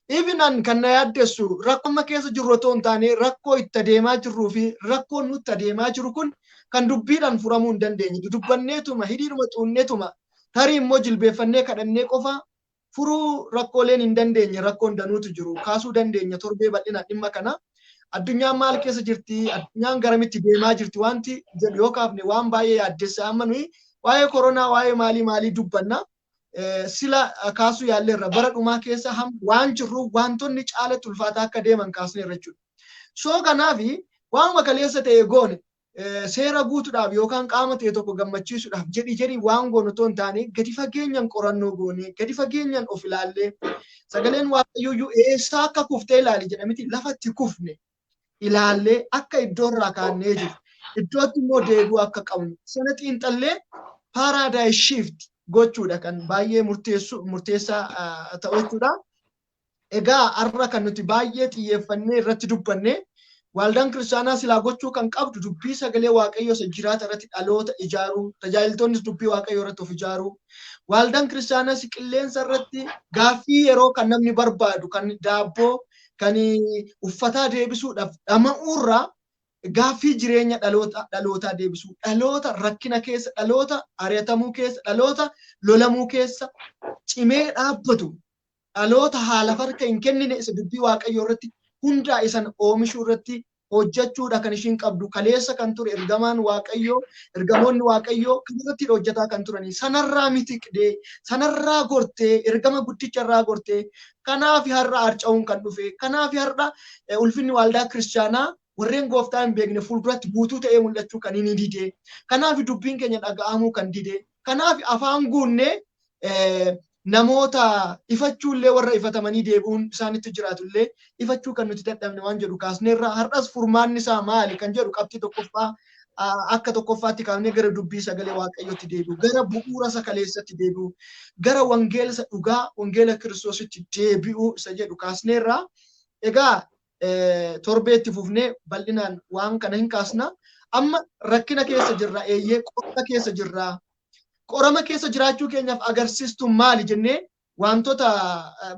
[SPEAKER 1] even an kan na yaaddessu rakkoo amma keessa jirru otoo hin taane, rakkoo itti adeemaa jirruu fi rakkoon nutti adeemaa jiru kun kan dubbiidhaan furamuu hin dandeenye, dudubbanneetuma, hidhiidhuma xuunneetuma, tarii immoo jilbeeffannee kadhannee qofa furuu rakkooleen hin dandeenye, rakkoon danuutu jiru. Kaasuu dandeenya torbee bal'inaan dhimma kana. Addunyaan maal keessa jirti, addunyaan garamitti deemaa jirti wanti jedhu yoo kaafne, waan baay'ee yaaddessa. Amma nuyi waa'ee koronaa, waa'ee maalii maalii dubbanna. Sila kaasuu yaalleerra, bara dhumaa keessa waan jirru wantoonni caalatti ulfaataa akka deeman kaasneerra jechuudha. So kanaafi waanuma kaleessa ta'e goone seera guutuudhaaf yookaan qaama ta'e tokko gammachiisuudhaaf jedhi jedhi waan goonu otoo hin taane gadi fageenyaan qorannoo goone, gadi fageenyaan of ilaallee, sagaleen Waaqayyooyyuu eessaa akka kuftee ilaali jedhamiti, lafatti kufne ilaallee akka iddoo irraa kaannee jiru, iddootti immoo deebi'uu akka qabnu sana xiinxallee paradigm shift gochuudha kan baay'ee murteessaa ta'u jechuudha. Egaa har'a kan nuti baay'ee xiyyeeffannee irratti dubbanne, waldaan kiristaanaa silaa gochuu kan qabdu dubbii sagalee Waaqayyoo isa jiraata irratti dhaloota ijaaruu, tajaajiltoonnis dubbii Waaqayyoo irratti of ijaaruu, waldaan kiristaanaas qilleensa irratti gaaffii yeroo kan namni barbaadu, kan daabboo, kan uffataa deebisuudhaaf dhama'uurraa, gaaffii jireenya dhalootaa deebisuu, dhaloota rakkina keessa, dhaloota ari'atamuu keessa, dhaloota lolamuu keessa cimee dhaabbatu, dhaloota haala harka hin kennine isa dubbii Waaqayyoo irratti hundaa isan oomishuu irratti hojjechuudha kan ishiin qabdu. Kaleessa kan ture ergamaan Waaqayyoo, ergamoonni Waaqayyoo kan irratti hojjetaa kan turanii sanarraa mitiqdee, sanarraa gortee, ergama guddicharraa gortee, kanaaf har'a harca'uun kan dhufe, kanaaf har'a ulfinni waldaa kiristaanaa warreen gooftaa hin beekne fuulduratti guutuu ta'ee mul'achuu kan inni dide, kanaaf dubbiin keenya dhaga'amuu kan dide, kanaaf afaan guunnee namoota ifachuullee warra ifatamanii deebi'uun isaanitti jiraatullee ifachuu kan nuti dadhabne waan jedhu kaasneerra. Har'as furmaanni isaa maali kan jedhu qabxii tokkoffaa akka tokkoffaatti kaafnee gara dubbii sagalee Waaqayyootti deebi'u, gara bu'uura isa kaleessatti deebi'u, gara wangeela isa dhugaa, wangeela Kiristoositti deebi'u isa jedhu kaasneerra. Egaa torbeetti fufnee bal'inaan waan kana hin kaasna. Amma rakkina keessa jirra, eeyyee, qorama keessa jirra. Qorama keessa jiraachuu keenyaaf agarsiistu maali jennee wantoota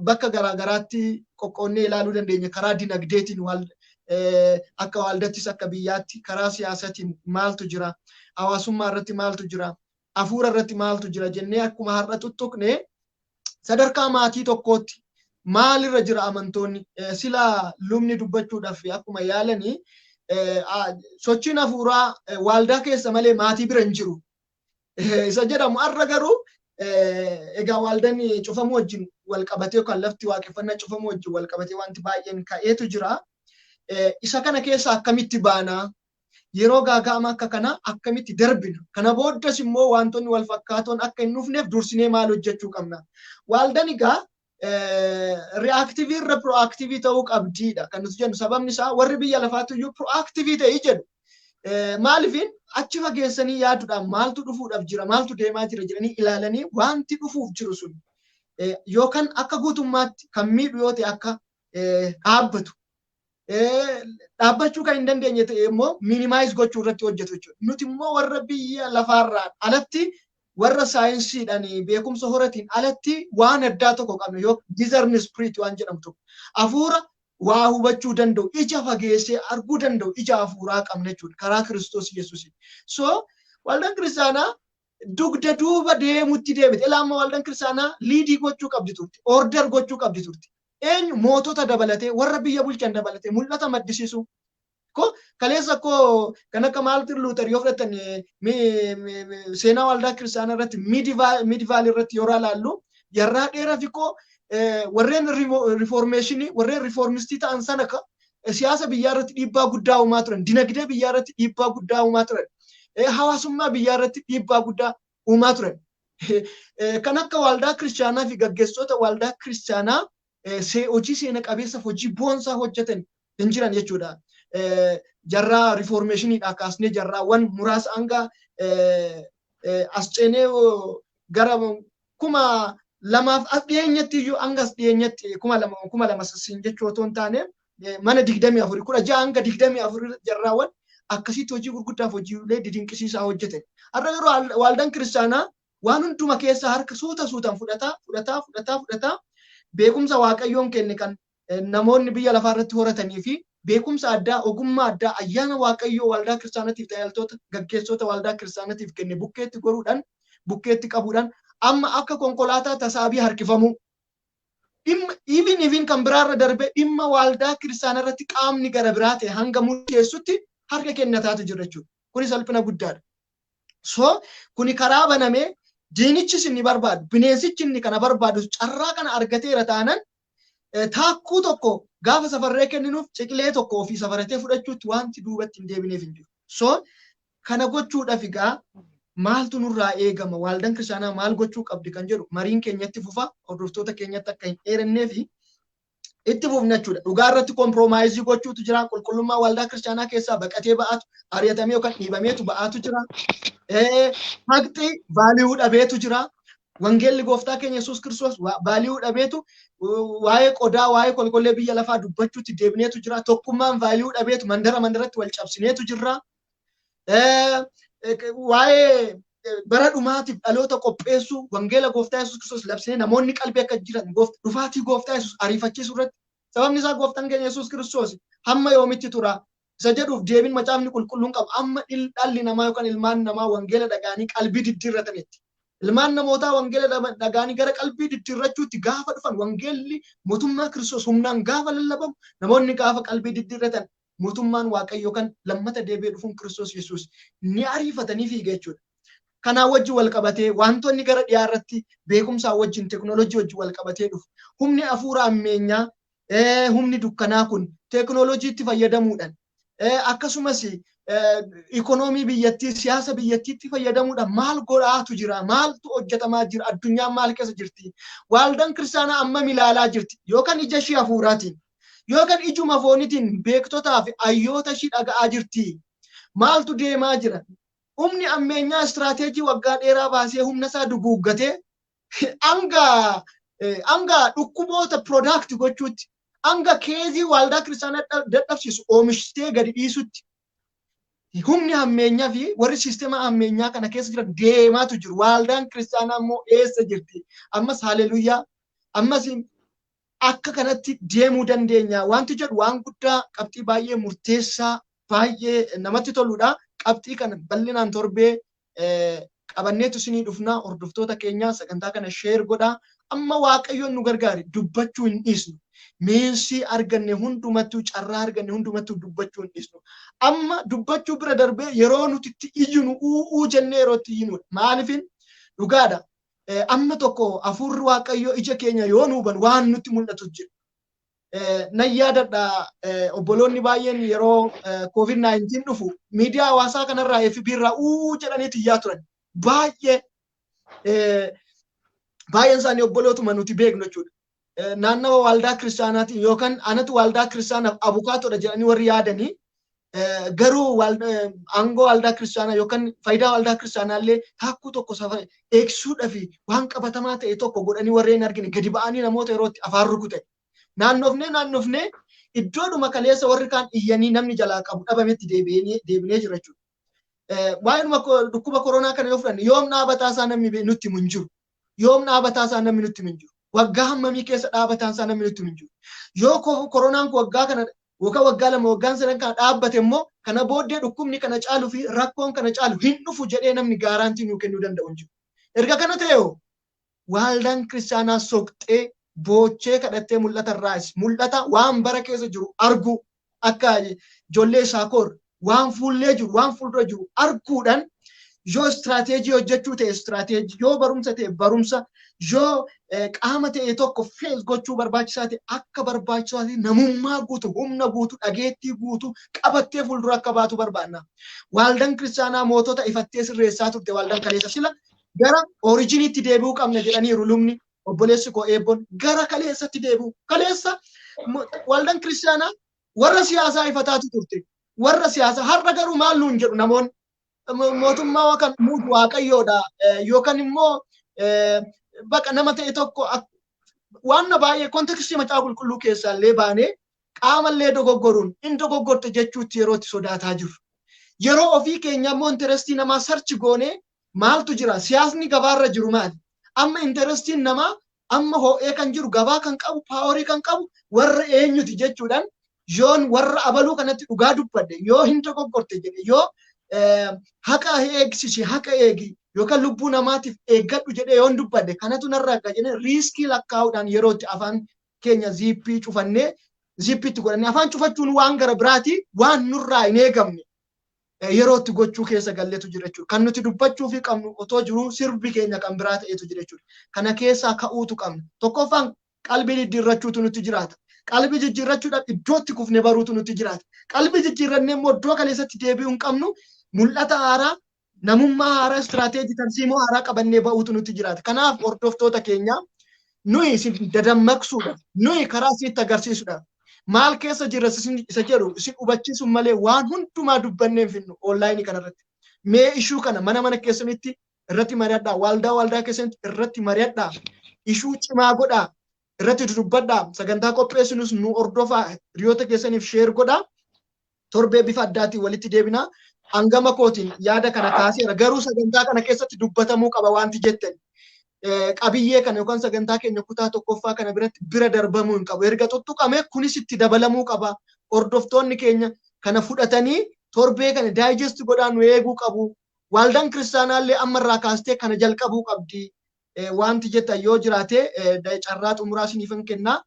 [SPEAKER 1] bakka garaagaraatti qoqqoonnee ilaaluu dandeenya. Karaa dinagdeetiin akka waldattis akka biyyaatti, karaa siyaasatiin maaltu jira, hawaasummaa irratti maaltu jira, hafuura irratti maaltu jira jennee akkuma har'a tuttuqne, sadarkaa maatii tokkootti maalirra jira amantoonni? Sila lubni dubbachuudhaaf akkuma yaalanii, sochiin hafuuraa waldaa keessa malee maatii bira hin jiru isa jedhamu, har'a garuu egaa waldaan cufamuu wajjin wal qabatee yookaan lafti waaqeffannaa cufamuu wajjin wal qabatee wanti baay'een ka'eetu jira. Isa kana keessa akkamitti baanaa? Yeroo gaaga'ama akka kanaa akkamitti darbina? Kana booddas immoo wantoonni wal fakkaatoon akka hin dhufneef dursinee maal hojjechuu qabna? Waldaan egaa reactive irra proactive ta'uu qabdiidha kan nuti jennu. Sababni isaa warri biyya lafaatu iyyuu proactive ta'ii jedhu. Maaliifin achi fageessanii yaaduudhaan maaltu dhufuudhaaf jira, maaltu deemaa jira jedhanii ilaalanii, wanti dhufuuf jiru sun yookaan akka guutummaatti kan miidhu yoo ta'e akka dhaabbatu, dhaabbachuu kan hin dandeenye ta'e immoo minimize gochuu irratti hojjetu jechuudha. Nuti immoo warra biyya lafaarraan alatti, warra saayinsiidhaan beekumsa horatiin alatti waan addaa tokko qabna, yoo discern spirit waan jedhamu tokko, hafuura waa hubachuu danda'u, ija fageessee arguu danda'u, ija hafuuraa qabna jechuudha karaa Kiristoos Yesuus. So waldaan kiristaanaa dugda duuba deemutti deebite. Ilaa, amma waldaan kiristaanaa lead gochuu qabdi turte, order gochuu qabdi turte. Eenyu, mootota dabalatee, warra biyya bulchan dabalatee mul'ata maddisiisuu. Ko kaleessa koo kan akka Maartin Luuter yoo fudhatan, seenaa waldaa kiristaanaa irratti, medieval irratti yeroo ilaallu, yarraa dheeraa fi koo warreen reformation, warreen reformist ta'an sana siyaasa biyyaa irratti dhiibbaa guddaa uumaa turan, dinagdee biyyaa irratti dhiibbaa guddaa uumaa turan, hawaasummaa biyyaa irratti dhiibbaa guddaa uumaa turan. Kan akka waldaa kiristaanaa fi gaggeessitoota waldaa kiristaanaa hojii seena qabeessaaf hojii boonsaa hojjetan hin jiran jechuudha. Jarraa reformationiidhaa kaasnee jarraawwan muraasa hanga as ceenee gara 2000f as dhiyeenyatti iyyuu, hanga as dhiyeenyatti 2000 sassin jechuu otoo hin taane, mana 24, 16 hanga 24 jarraawwan akkasitti hojii gurguddaaf hojiilee didinqisiisaa hojjetan. Har'a yeroo waldaan kiristaanaa waan hunduma keessaa harka suuta suutaan fudhataa fudhataa fudhataa fudhataa, beekumsa Waaqayyoon kenne kan namoonni biyya lafaa irratti horatanii fi beekumsa addaa, ogummaa addaa, ayyaana Waaqayyoo waldaa kiristaanatiif, tajaajiltoota, gaggeessitoota waldaa kiristaanatiif kenne bukkeetti goruudhaan, bukkeetti qabuudhaan, amma akka konkolaataa tasaabii harkifamuu, dhimma even kan biraarra darbee dhimma waldaa kiristaanaa irratti qaamni gara biraa ta'e hanga murteessutti harka kennataatu jira jechuudha. Kuni salphina guddaadha. So kuni karaa banamee diinichis inni barbaadu, bineensichi inni kana barbaadu carraa kana argateera taanan Taakkuu tokko gaafa safarree kenninuuf ciqilee tokko ofii safaratee fudhachuutti wanti duubatti hin deebineef hin jiru. So kana gochuudhaaf egaa maaltu nurraa eegama? Waldaan kiristaanaa maal gochuu qabdi kan jedhu mariin keenyatti fufa, hordoftoota keenyatti akka hin dheerannee fi itti fufna jechuudha. Dhugaa irratti compromise gochuutu jira. Qulqullummaa waldaa kiristaanaa keessaa baqatee ba'atu, ari'atamee yookaan dhiibameetu ba'atu jira. Haqni value dhabeetu jira. Wangeelli gooftaa keenya Yesuus Kiristoos value dhabeetu waa'ee qodaa, waa'ee kolkollee biyya lafaa dubbachuutti deebineetu jira. Tokkummaan value dhabeetu mandara mandaratti wal cabsineetu jira. Waa'ee bara dhumaatiif dhaloota qopheessuu, wangeela gooftaa Yesuus Kiristoos labsinee namoonni qalbii akka jiran dhufaatii gooftaa Yesuus ariifachiisuu irratti, sababni isaa gooftaan keenya Yesuus Kiristoos hamma yoomitti tura isa jedhuuf deebiin macaafni qulqulluun qabu amma dhalli namaa yookaan ilmaan namaa wangeela dhaga'anii qalbii diddiirratanitti. Ilmaan namootaa wangeela dhaga'anii gara qalbii diddiirrachuutti gaafa dhufan, wangeelli mootummaa Kiristoos humnaan gaafa lallabamu, namoonni gaafa qalbii diddiirratan, mootummaan Waaqayyoo kan lammata deebi'ee dhufuun Kiristoos Yesuus ni ariifatanii fiiga jechuudha. Kanaa wajjin wal qabatee wantoonni gara dhiyaa irratti beekumsaa wajjin, teekinooloojii wajjin wal qabatee dhufu. Humni hafuura ammeenyaa, humni dukkanaa kun teekinooloojiitti fayyadamuudhaan, akkasumas ikonoomii biyyattii, siyaasa biyyattiitti fayyadamuudhaan maal godhaatu jira? Maaltu hojjetamaa jira? Addunyaan maal keessa jirti? Waldaan kiristaanaa ammam ilaalaa jirti? Yookaan ija ishii hafuuraatiin yookaan ijuma foonitiin beektotaa fi hayyoota ishii dhaga'aa jirti. Maaltu deemaa jira? Humni ammeenyaa istiraateejii waggaa dheeraa baasee humna isaa duguuggatee hanga dhukkuboota product gochuutti, hanga case waldaa kiristaanaa dadhabsiisu oomishtee gadi dhiisutti humni ammeenyaa fi warri siistema ammeenyaa kana keessa jiran deemaatu jiru. Waldaan kiristaanaa immoo eessa jirti? Ammas haaleluyyaa, ammas akka kanatti deemuu dandeenya. Wanti jedhu waan guddaa, qabxii baay'ee murteessaa, baay'ee namatti toludha. Qabxii kana bal'inaan torbee qabanneetu isinii dhufna. Hordoftoota keenya, sagantaa kana share godhaa. Amma Waaqayyoon nu gargaare dubbachuu hin dhiisnu. Meesii arganne hundumattuu, carraa arganne hundumattuu dubbachuu hin dhiisnu. Amma dubbachuu bira darbee yeroo nuti itti iyyinu, u'uu jennee yeroo itti iyyinudha. Maaliifin dhugaadha. Amma tokko hafuurri Waaqayyoo ija keenya yoo nu huban waan nutti mul'atu jira. Nan yaadadha, obboloonni baay'een yeroo COVID-19 dhufu miidiyaa hawaasaa kanarraa, FB irraa uu jedhaniitu iyyaa turan. Baay'ee baay'een isaanii obbolootuma nuti beeknu jechuudha. Naannawa waldaa kiristaanaatiin yookaan anatu waldaa kiristaanaaf abukaatodha jedhanii warri yaadanii garuu aangoo waldaa kiristaanaa yookaan faayidaa waldaa kiristaanaa illee taakkuu tokko safara eegsuudhaa fi waan qabatamaa ta'e tokko godhanii warreen argine gadi ba'anii namoota yeroo itti afaan rukute. Naannofnee naannofnee iddoodhuma kaleessa warri kaan iyyanii namni jalaa qabu dhabametti deebinee jira jechuudha. Waa'ee dhukkuba koronaa kana yoo fudhanne, yoom dhaabataa isaa namni nutti himu hin jiru. Yoom dhaabataa isaa namni nutti himu hin jiru. Waggaa hammamii keessa dhaabataan isaa namni nutti himu hin jiru. Yoo koronaan kun waggaa kana yookaan waggaa 2, waggaan 3 kana dhaabbate immoo, kana booddee dhukkubni kana caalu fi rakkoon kana caalu hin dhufu jedhee namni guarantee nuu kennuu danda'u hin jiru. Erga kana ta'e waldaan kiristaanaa soqxee boochee kadhattee mul'ata irraas mul'ata waan bara keessa jiru argu, akka ijoollee Isaakoor waan fuullee jiru, waan fuuldura jiru arguudhaan, yoo istiraateejii hojjechuu ta'e istiraateejii, yoo barumsa ta'e barumsa, yoo qaama ta'e tokko face gochuu barbaachisaa ta'e, akka barbaachisaa ta'e namummaa guutu, humna guutu, dhageettii guutu qabattee fuuldura akka baatu barbaanna. Waldaan kiristaanaa mootota ifattee sirreessaa turte. Waldaan kaleessa sila gara originiitti deebi'uu qabna jedhaniiru lubni, obboleessi koo eebboon, gara kaleessatti deebi'u. Kaleessa waldaan kiristaanaa warra siyaasaa ifataatu turte. Warra siyaasaa har'a garuu maal nuun jedhu namoonni? Mootummaa kan muudu Waaqayyoodha yookaan immoo baqa nama ta'e tokko waan baay'ee context macaafa qulqulluu keessaa illee baanee qaamallee dogoggoruun in dogoggorte jechuutti yeroo itti sodaataa jiru. Yeroo ofii keenya immoo interest namaa search goonee maaltu jira? Siyaasni gabaarra jiru maali? Amma interestiin namaa amma ho'ee kan jiru, gabaa kan qabu, power kan qabu warra eenyuti jechuudhaan, yoon warra abaluu kanatti dhugaa dubbadhe, yoo hin dogoggorte jedhe, yoo haqa eegsisi, haqa eegi yookaan lubbuu namaatiif eeggadhu jedhee yoon dubbadhe, kanatu narraa akka jedhee risk lakkaa'uudhaan yeroo itti afaan keenya zip cufannee, zippitti godhannee afaan cufachuun waan gara biraati, waan nurraa hin eegamne yeroo itti gochuu keessa galleetu jira jechuudha. Kan nuti dubbachuu fi qabnu otoo jiru sirbi keenya kan biraa ta'etu jira jechuudha. Kana keessaa ka'uutu qabna. Tokkoffaan Qalbii jijjiirrachuutu nutti jiraata. Qalbii jijjiirrachuudhaaf iddootti kufne baruutu nutti jiraata. Qalbii jijjiirrannee immoo iddoo kaleessatti deebi'uu hin qabnu. Mul'ata haaraa, namummaa haaraa, istiraateejii tarsiimoo haaraa qabannee ba'uutu nutti jiraata. Kanaaf hordoftoota keenya, nuyi isin dadammaqsuudhaaf, nuyi karaa isinitti agarsiisuudhaaf, maal keessa jirra isa jedhu isin hubachiisuun malee waan hundumaa dubbannee hin finnu onlaayinii kanarratti. Mee ishuu kana mana mana keessanitti irratti mari'adhaa, waldaa waldaa keessanitti irratti mari'adhaa, ishuu cimaa godhaa, irratti dubbadhaa, sagantaa qopheessinus nu hordofaa, hiriyoota keessaniif share godhaa, torbee bifa addaatiin walitti deebinaa. Hangama kootiin yaada kana kaaseera, garuu sagantaa kana keessatti dubbatamuu qaba wanti jettan. Qabiyyee kana yookaan sagantaa keenya kutaa tokkoffaa kana biratti bira darbamuu hin qabu. Erga tuttuqame kunis itti dabalamuu qaba. Hordoftoonni keenya kana fudhatanii torbee kana digest godhaa nu eeguu qabu. Waldaan kiristaanaallee ammarraa kaastee kana jalqabuu qabdi. Wanti jettan yoo jiraate carraa xumuraa isiniifan kennaa.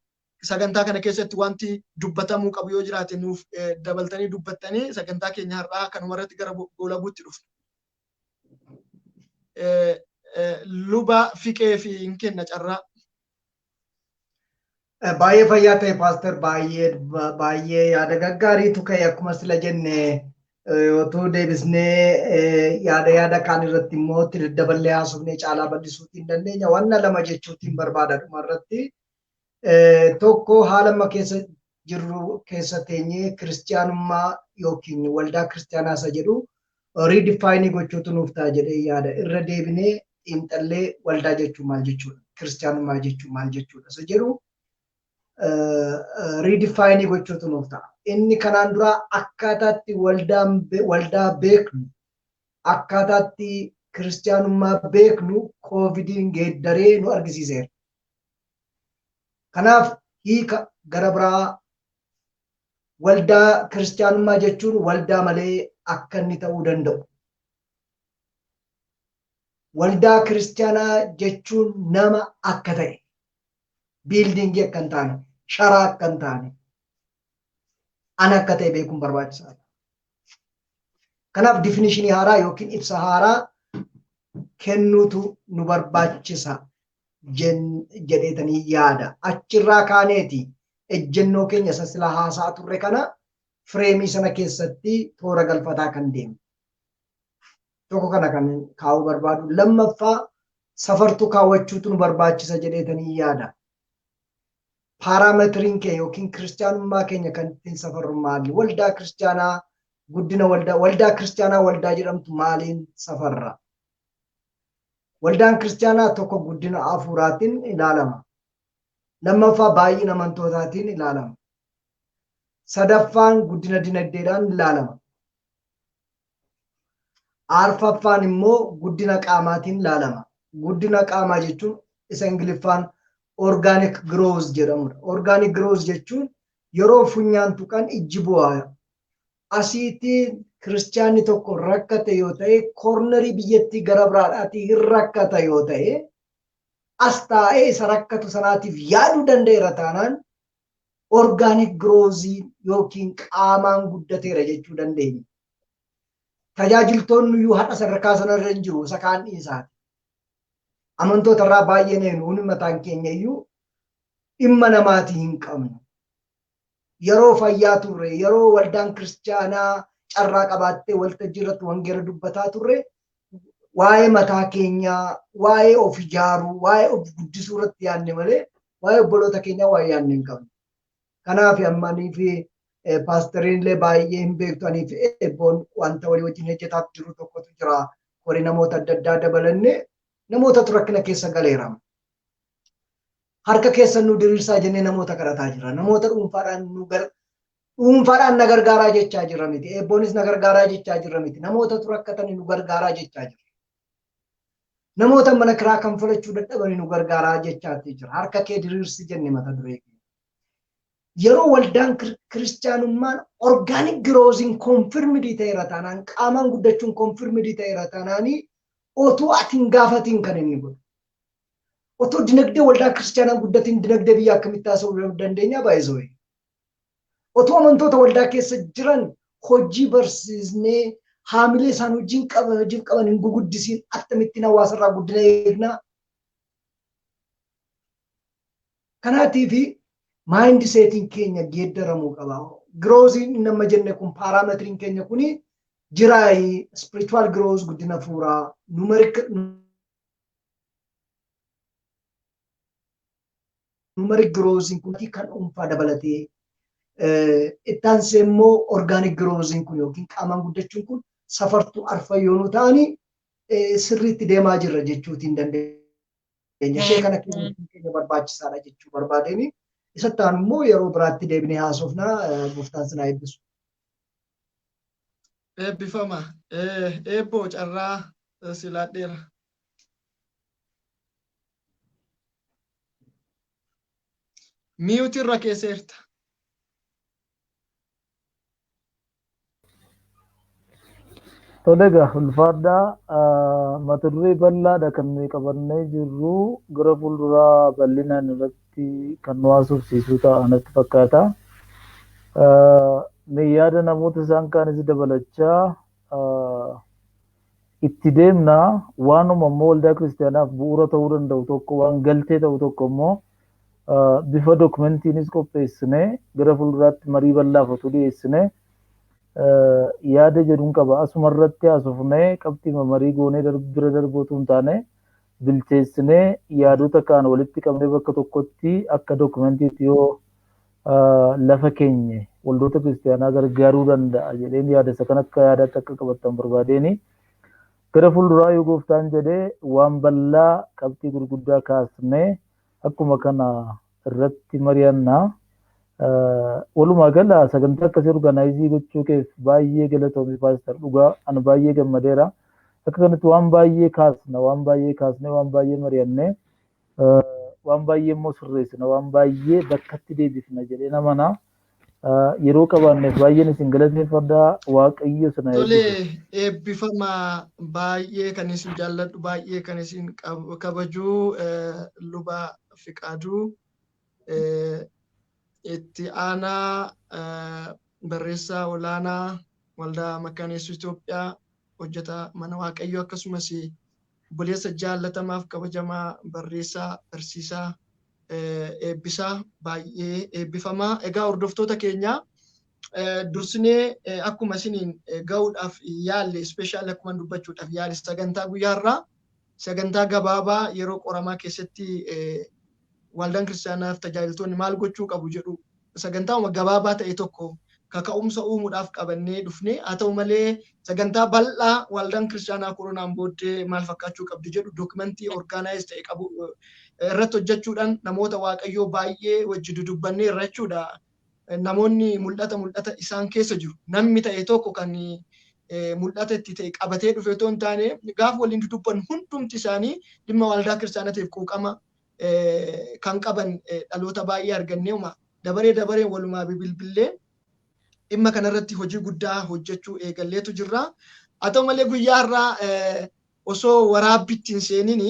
[SPEAKER 1] Sagantaa kana keessatti wanti dubbatamuu qabu yoo jiraate nuuf dabaltanii dubbattanii sagantaa keenya har'aa kanumarratti gara goolabuutti dhufna. Luba Fiqee fi hin kenna carraa.
[SPEAKER 3] Baay'ee fayyaa ta'e, paaster, baay'ee baay'ee yaada gaggaariitu ka'e. Akkuma sila jenne, otoo deebisnee yaada yaada kaan irratti immoo itti daddaballee haasofnee caalaa bal'isuutii hin dandeenya. Wanna lama jechuutiin barbaada dhuma irratti. Tokko, haala amma keessa jirru keessa teenyee kiristiyaanummaa yookiin waldaa kiristiyaanaa isa jedhu redefine gochuutu nuuf ta'a jedhee yaada. Irra deebinee xiinxallee waldaa jechuun maal jechuudha? Kiristiyaanummaa jechuun maal jechuudha? Isa jedhu redefine gochuutu nuuf ta'a. Inni kanaan dura akkaataatti waldaa beeknu, akkaataatti kiristiyaanummaa beeknu koovidiin geeddaree nu argisiiseera. Kanaaf hiika gara biraa waldaa kiristiyaanummaa jechuun waldaa malee akka inni ta'uu danda'u. Waldaa kiristiyaanaa jechuun nama akka ta'e, building akka hin taane, sharaa akka hin taane, ana akka ta'e beekuun barbaachisaadha. Kanaaf definition haaraa yookiin ibsa haaraa kennuutu nu barbaachisa jedheetanii yaada. Achirraa kaaneeti ejjennoo keenya isa sila haasaa turre kana frame sana keessatti toora galfataa kan deemu. Tokko kana kan kaa'uu barbaadu. Lammaffaa, safartuu kaawwachuutu nu barbaachisa jedheetanii yaada. Parameter iin kee yookiin kiristaanummaa keenya kan ittiin safarru maali? Waldaa kiristaanaa, guddina waldaa, waldaa kiristaanaa waldaa jedhamtu maaliin safarra? Waldaan kiristaanaa tokko guddina hafuuraatiin ilaalama. Lammaffaa, baay'ina amantootaatiin ilaalama. Sadaffaan, guddina dinagdeedhaan ilaalama. Arfaffaan immoo guddina qaamaatiin ilaalama. Guddina qaamaa jechuun isa Ingiliffaan organic growth jedhamudha. Organic growth jechuun yeroo funyaan tuqan ijji bu'aa. Asiitti kiristaanni tokko rakkate yoo ta'e, corner biyyattii gara biraadhaatii hin rakkata yoo ta'e, as taa'ee isa rakkatu sanaatiif yaaduu danda'eera taanaan organic growth yookiin qaamaan guddateera jechuu dandeenya. Tajaajiltoonni iyyuu har'a sadarkaa sanarra hin jiru, isa kaan dhiisaati. Amantoota irraa baay'een nuuni mataan keenya iyyuu dhimma namaatii hin qabnu. Yeroo fayyaa turre, yeroo waldaan kiristaanaa carraa qabaattee waltajjii irratti wangeela dubbataa turre, waa'ee mataa keenyaa, waa'ee of ijaaruu, waa'ee of guddisuu irratti yaadne malee waa'ee obboloota keenyaa waa'ee yaadne hin qabnu. Kanaaf ammanii fi paasteriin illee baay'ee hin beektu, anii fi Eebboon wanta walii wajjin hojjetaaf jiru tokkotu jira. Horii namoota adda addaa dabalanne namootatu rakkina keessa galeera. Harka keessan nu diriirsaa jennee namoota kadhataa jira. Namoota dhuunfaadhaan nu gar dhuunfaadhaan na gargaaraa jechaa jirra miti. Eebboonis na gargaaraa jechaa jirra miti. Namootatu rakkatanii nu gargaaraa jechaa jira. Namoota mana kiraa kanfalachuu dadhabanii nu gargaaraa jechaa jira. Harka kee diriirsi jenne mata duree. Yeroo waldaan kiristaanummaan organic growth iin confirmed ta'eera taanaan, qaamaan guddachuun confirmed ta'eera taanaanii, otuu ati hin gaafatiin kan inni godhu. Otoo dinagdee waldaa kiristaanaa guddatiin dinagdee biyya akkamitti haasa'uu dandeenya baay'isoo? Otoo amantoota waldaa keessa jiran hojii barsiisnee haamilee isaan hojiin qaban hojiif qaban hin guguddisiin akkamittiin hawaasarraa guddina eegnaa? Kanaatiif mindsetiin keenya geeddaramuu qaba. Growthiin nama jenne kun, parameteriin keenya kuni jiraayi: spiritual growth, guddina fuuraa, numeric growthiin kun kan dhuunfaa dabalatee, itti aansee immoo organic growthiin kun yookiin qaamaan guddachuun kun safartuu arfan yoo nu ta'ani, sirriitti deemaa jirra jechuutiin dandeenya. Ishee kana keenya barbaachisaadha jechuu barbaadeen. Isatti aanu immoo yeroo biraatti deebinee haasofna. Gooftaan sinaa eebbisu.
[SPEAKER 1] Eebbifama. Eebboo, carraa silaadheera. Mute irra keesseerta.
[SPEAKER 2] Tole egaa, ulfaadhaa. Mata duree bal'aadha kan nuyi qabannee jirru. Gara fuulduraa bal'inaan irratti kan nu haasofsiisu ta'a natti fakkaata. Mee yaada namoota isaan kaanis dabalachaa itti deemna. Waanuma immoo waldaa kiristaanaaf bu'uura ta'uu danda'u tokko, waan galtee ta'u tokko immoo bifa documentiinis qopheessine gara fuulduraatti marii bal'aaf otoo dhiyeessine yaada jedhuun qaba. Asuma irratti haasofnee qabxii marii goonee bira darbuu otoo hin taane, bilcheessinee yaadota kaan walitti qabnee bakka tokkotti akka documentiitti yoo lafa keenye waldoota kiristaanaa gargaaruu danda'a jedheen yaada. Isa kan akka yaadaatti akka qabattan barbaadeeni. Gara fuulduraa yoo gooftaan jedhee waan bal'aa qabxii gurguddaa kaasnee akkuma kana irratti mari'annaa. Walumaa gala sagantaa akkasii organize gochuu keef baay'ee galatoomi, Pastor. Dhugaa ani baay'ee gammadeera. Akka kanatti waan baay'ee kaasna, waan baay'ee kaasne, waan baay'ee mari'annee, waan baay'ee immoo sirreessina, waan baay'ee bakkatti deebifna jedhee namana. Yeroo qabaanneef baay'een isin galateeffadha. Waaqayyo sana
[SPEAKER 1] Tole, eebbifama. Baay'ee kan isin jaalladhu, baay'ee kan isin kabaju, Luba Fiqaaduu, itti aanaa barreessaa olaanaa Waldaa Makaana Yesuus Itoophiyaa, hojjetaa mana Waaqayyoo, akkasumas obboleessa jaallatamaaf kabajamaa, barreessaa, barsiisaa Eebbisaa, baay'ee eebbifamaa. Egaa hordoftoota keenya, dursinee akkuma isiniin ga'uudhaaf yaalle, special akkuma dubbachuudhaaf yaalle, sagantaa guyyaarraa sagantaa gabaabaa yeroo qoramaa keessatti waldaan kiristaanaaf tajaajiltoonni maal gochuu qabu jedhu sagantaa gabaabaa ta'e tokko kaka'umsa uumuudhaaf qabannee dhufne. Haa ta'u malee, sagantaa bal'aa waldaan kiristaanaa koronaan booddee maal fakkaachuu qabdi jedhu documentii organize ta'e qabu irratti hojjechuudhaan namoota Waaqayyoo baay'ee wajji dudubbannee irra jechuudha. Namoonni mul'ata isaan keessa jiru. Namni ta'e tokko kan mul'ata itti ta'e qabatee dhufe otoo hin taane, gaafa waliin dudubbannu hundumti isaanii dhimma waldaa kiristaanaatiif quuqama kan qaban dhaloota baay'ee argannee, dabaree dabareen walumaa bilbillee dhimma kanarratti hojii guddaa hojjechuu eegalleetu jirra. Haa ta'u malee, guyyaa har'aa osoo waraabbitti hin seenin,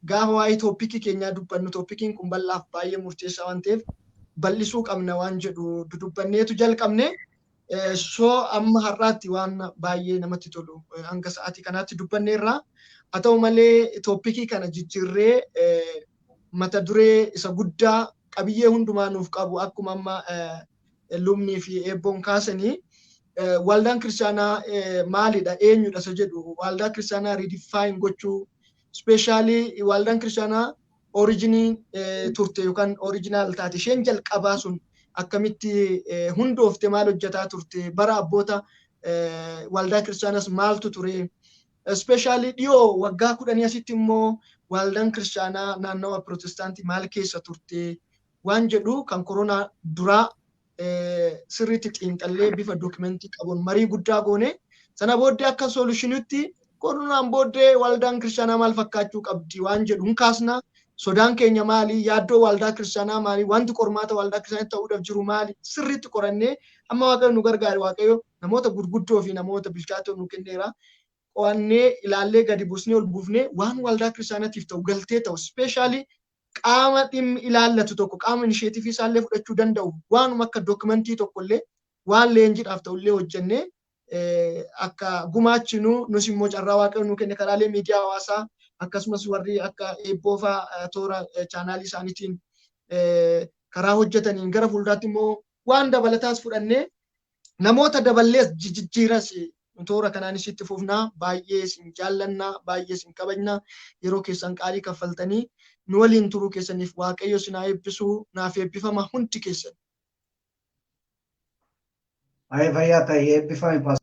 [SPEAKER 1] gaafa waa'ee topicii keenyaa dubbannu, topiciin kun bal'aaf baay'ee murteessaa waan ta'eef bal'isuu qabna waan jedhu dudubbanneetu jalqabne. So amma har'aatti waan baay'ee namatti tolu hanga sa'aatii kanaatti dubbanneerra. Haa ta'u malee, topicii kana jijjiirree mata duree isa guddaa qabiyyee hundumaa nuuf qabu, akkuma amma lubnii fi Eebboon kaasanii, waldaan kiristaanaa maalidha, eenyudha isa jedhu, waldaa kiristaanaa redefine gochuu, specially waldaan kiristaanaa originii turte yookaan original taate isheen jalqabaa sun akkamitti hundoofte, maal hojjetaa turte, bara abboota waldaa kiristaanaas maaltu ture, specially dhiyoo waggaa 10 asitti immoo waldaan kiristaanaa naannawa pirootestaantii maal keessa turte waan jedhu kan koronaa duraa sirriitti xiinxallee bifa documentii qabuun marii guddaa goone. Sana booddee akka solutionitti koronaan booddee waldaan kiristaanaa maal fakkaachuu qabdi waan jedhu hin kaasna. Sodaan keenya maali? Yaaddoo waldaa kiristaanaa maali? Wanti qormaata waldaa kiristaanaa ta'uudhaaf jiru maali? Sirriitti qorannee, amma Waaqayyo nu gargaare, Waaqayyo namoota gurguddoo fi namoota bilchaatoo nu kenneera. Qo'annee ilaallee, gadi buusnee, ol buufnee, waan waldaa kiristaanaatiif ta'u, galtee ta'u, specially qaama dhimmi ilaallatu tokko qaama initiative isaallee fudhachuu danda'u, waanuma akka documentii tokkollee, waan leenjiidhaaf ta'ullee hojjennee akka gumaachinu, nus immoo carraa Waaqayyo nu kenne karaalee miidiyaa hawaasaa, akkasumas warri akka Eebboofaa toora channelii isaaniitiin Karaa hojjetaniin gara fuulduraatti immoo waan dabalataas fudhannee namoota daballees jijjiiras toora kanaanis itti fufnaa. Baay'ee isin jaallannaa, baay'ee isin kabajnaa. Yeroo keessan qaalii kaffaltanii nu waliin turuu keessaniif Waaqayyo isin haa eebbisu. Naaf eebbifama hundi keessan.
[SPEAKER 3] Baay'ee fayyaa ta'e, eebbifame.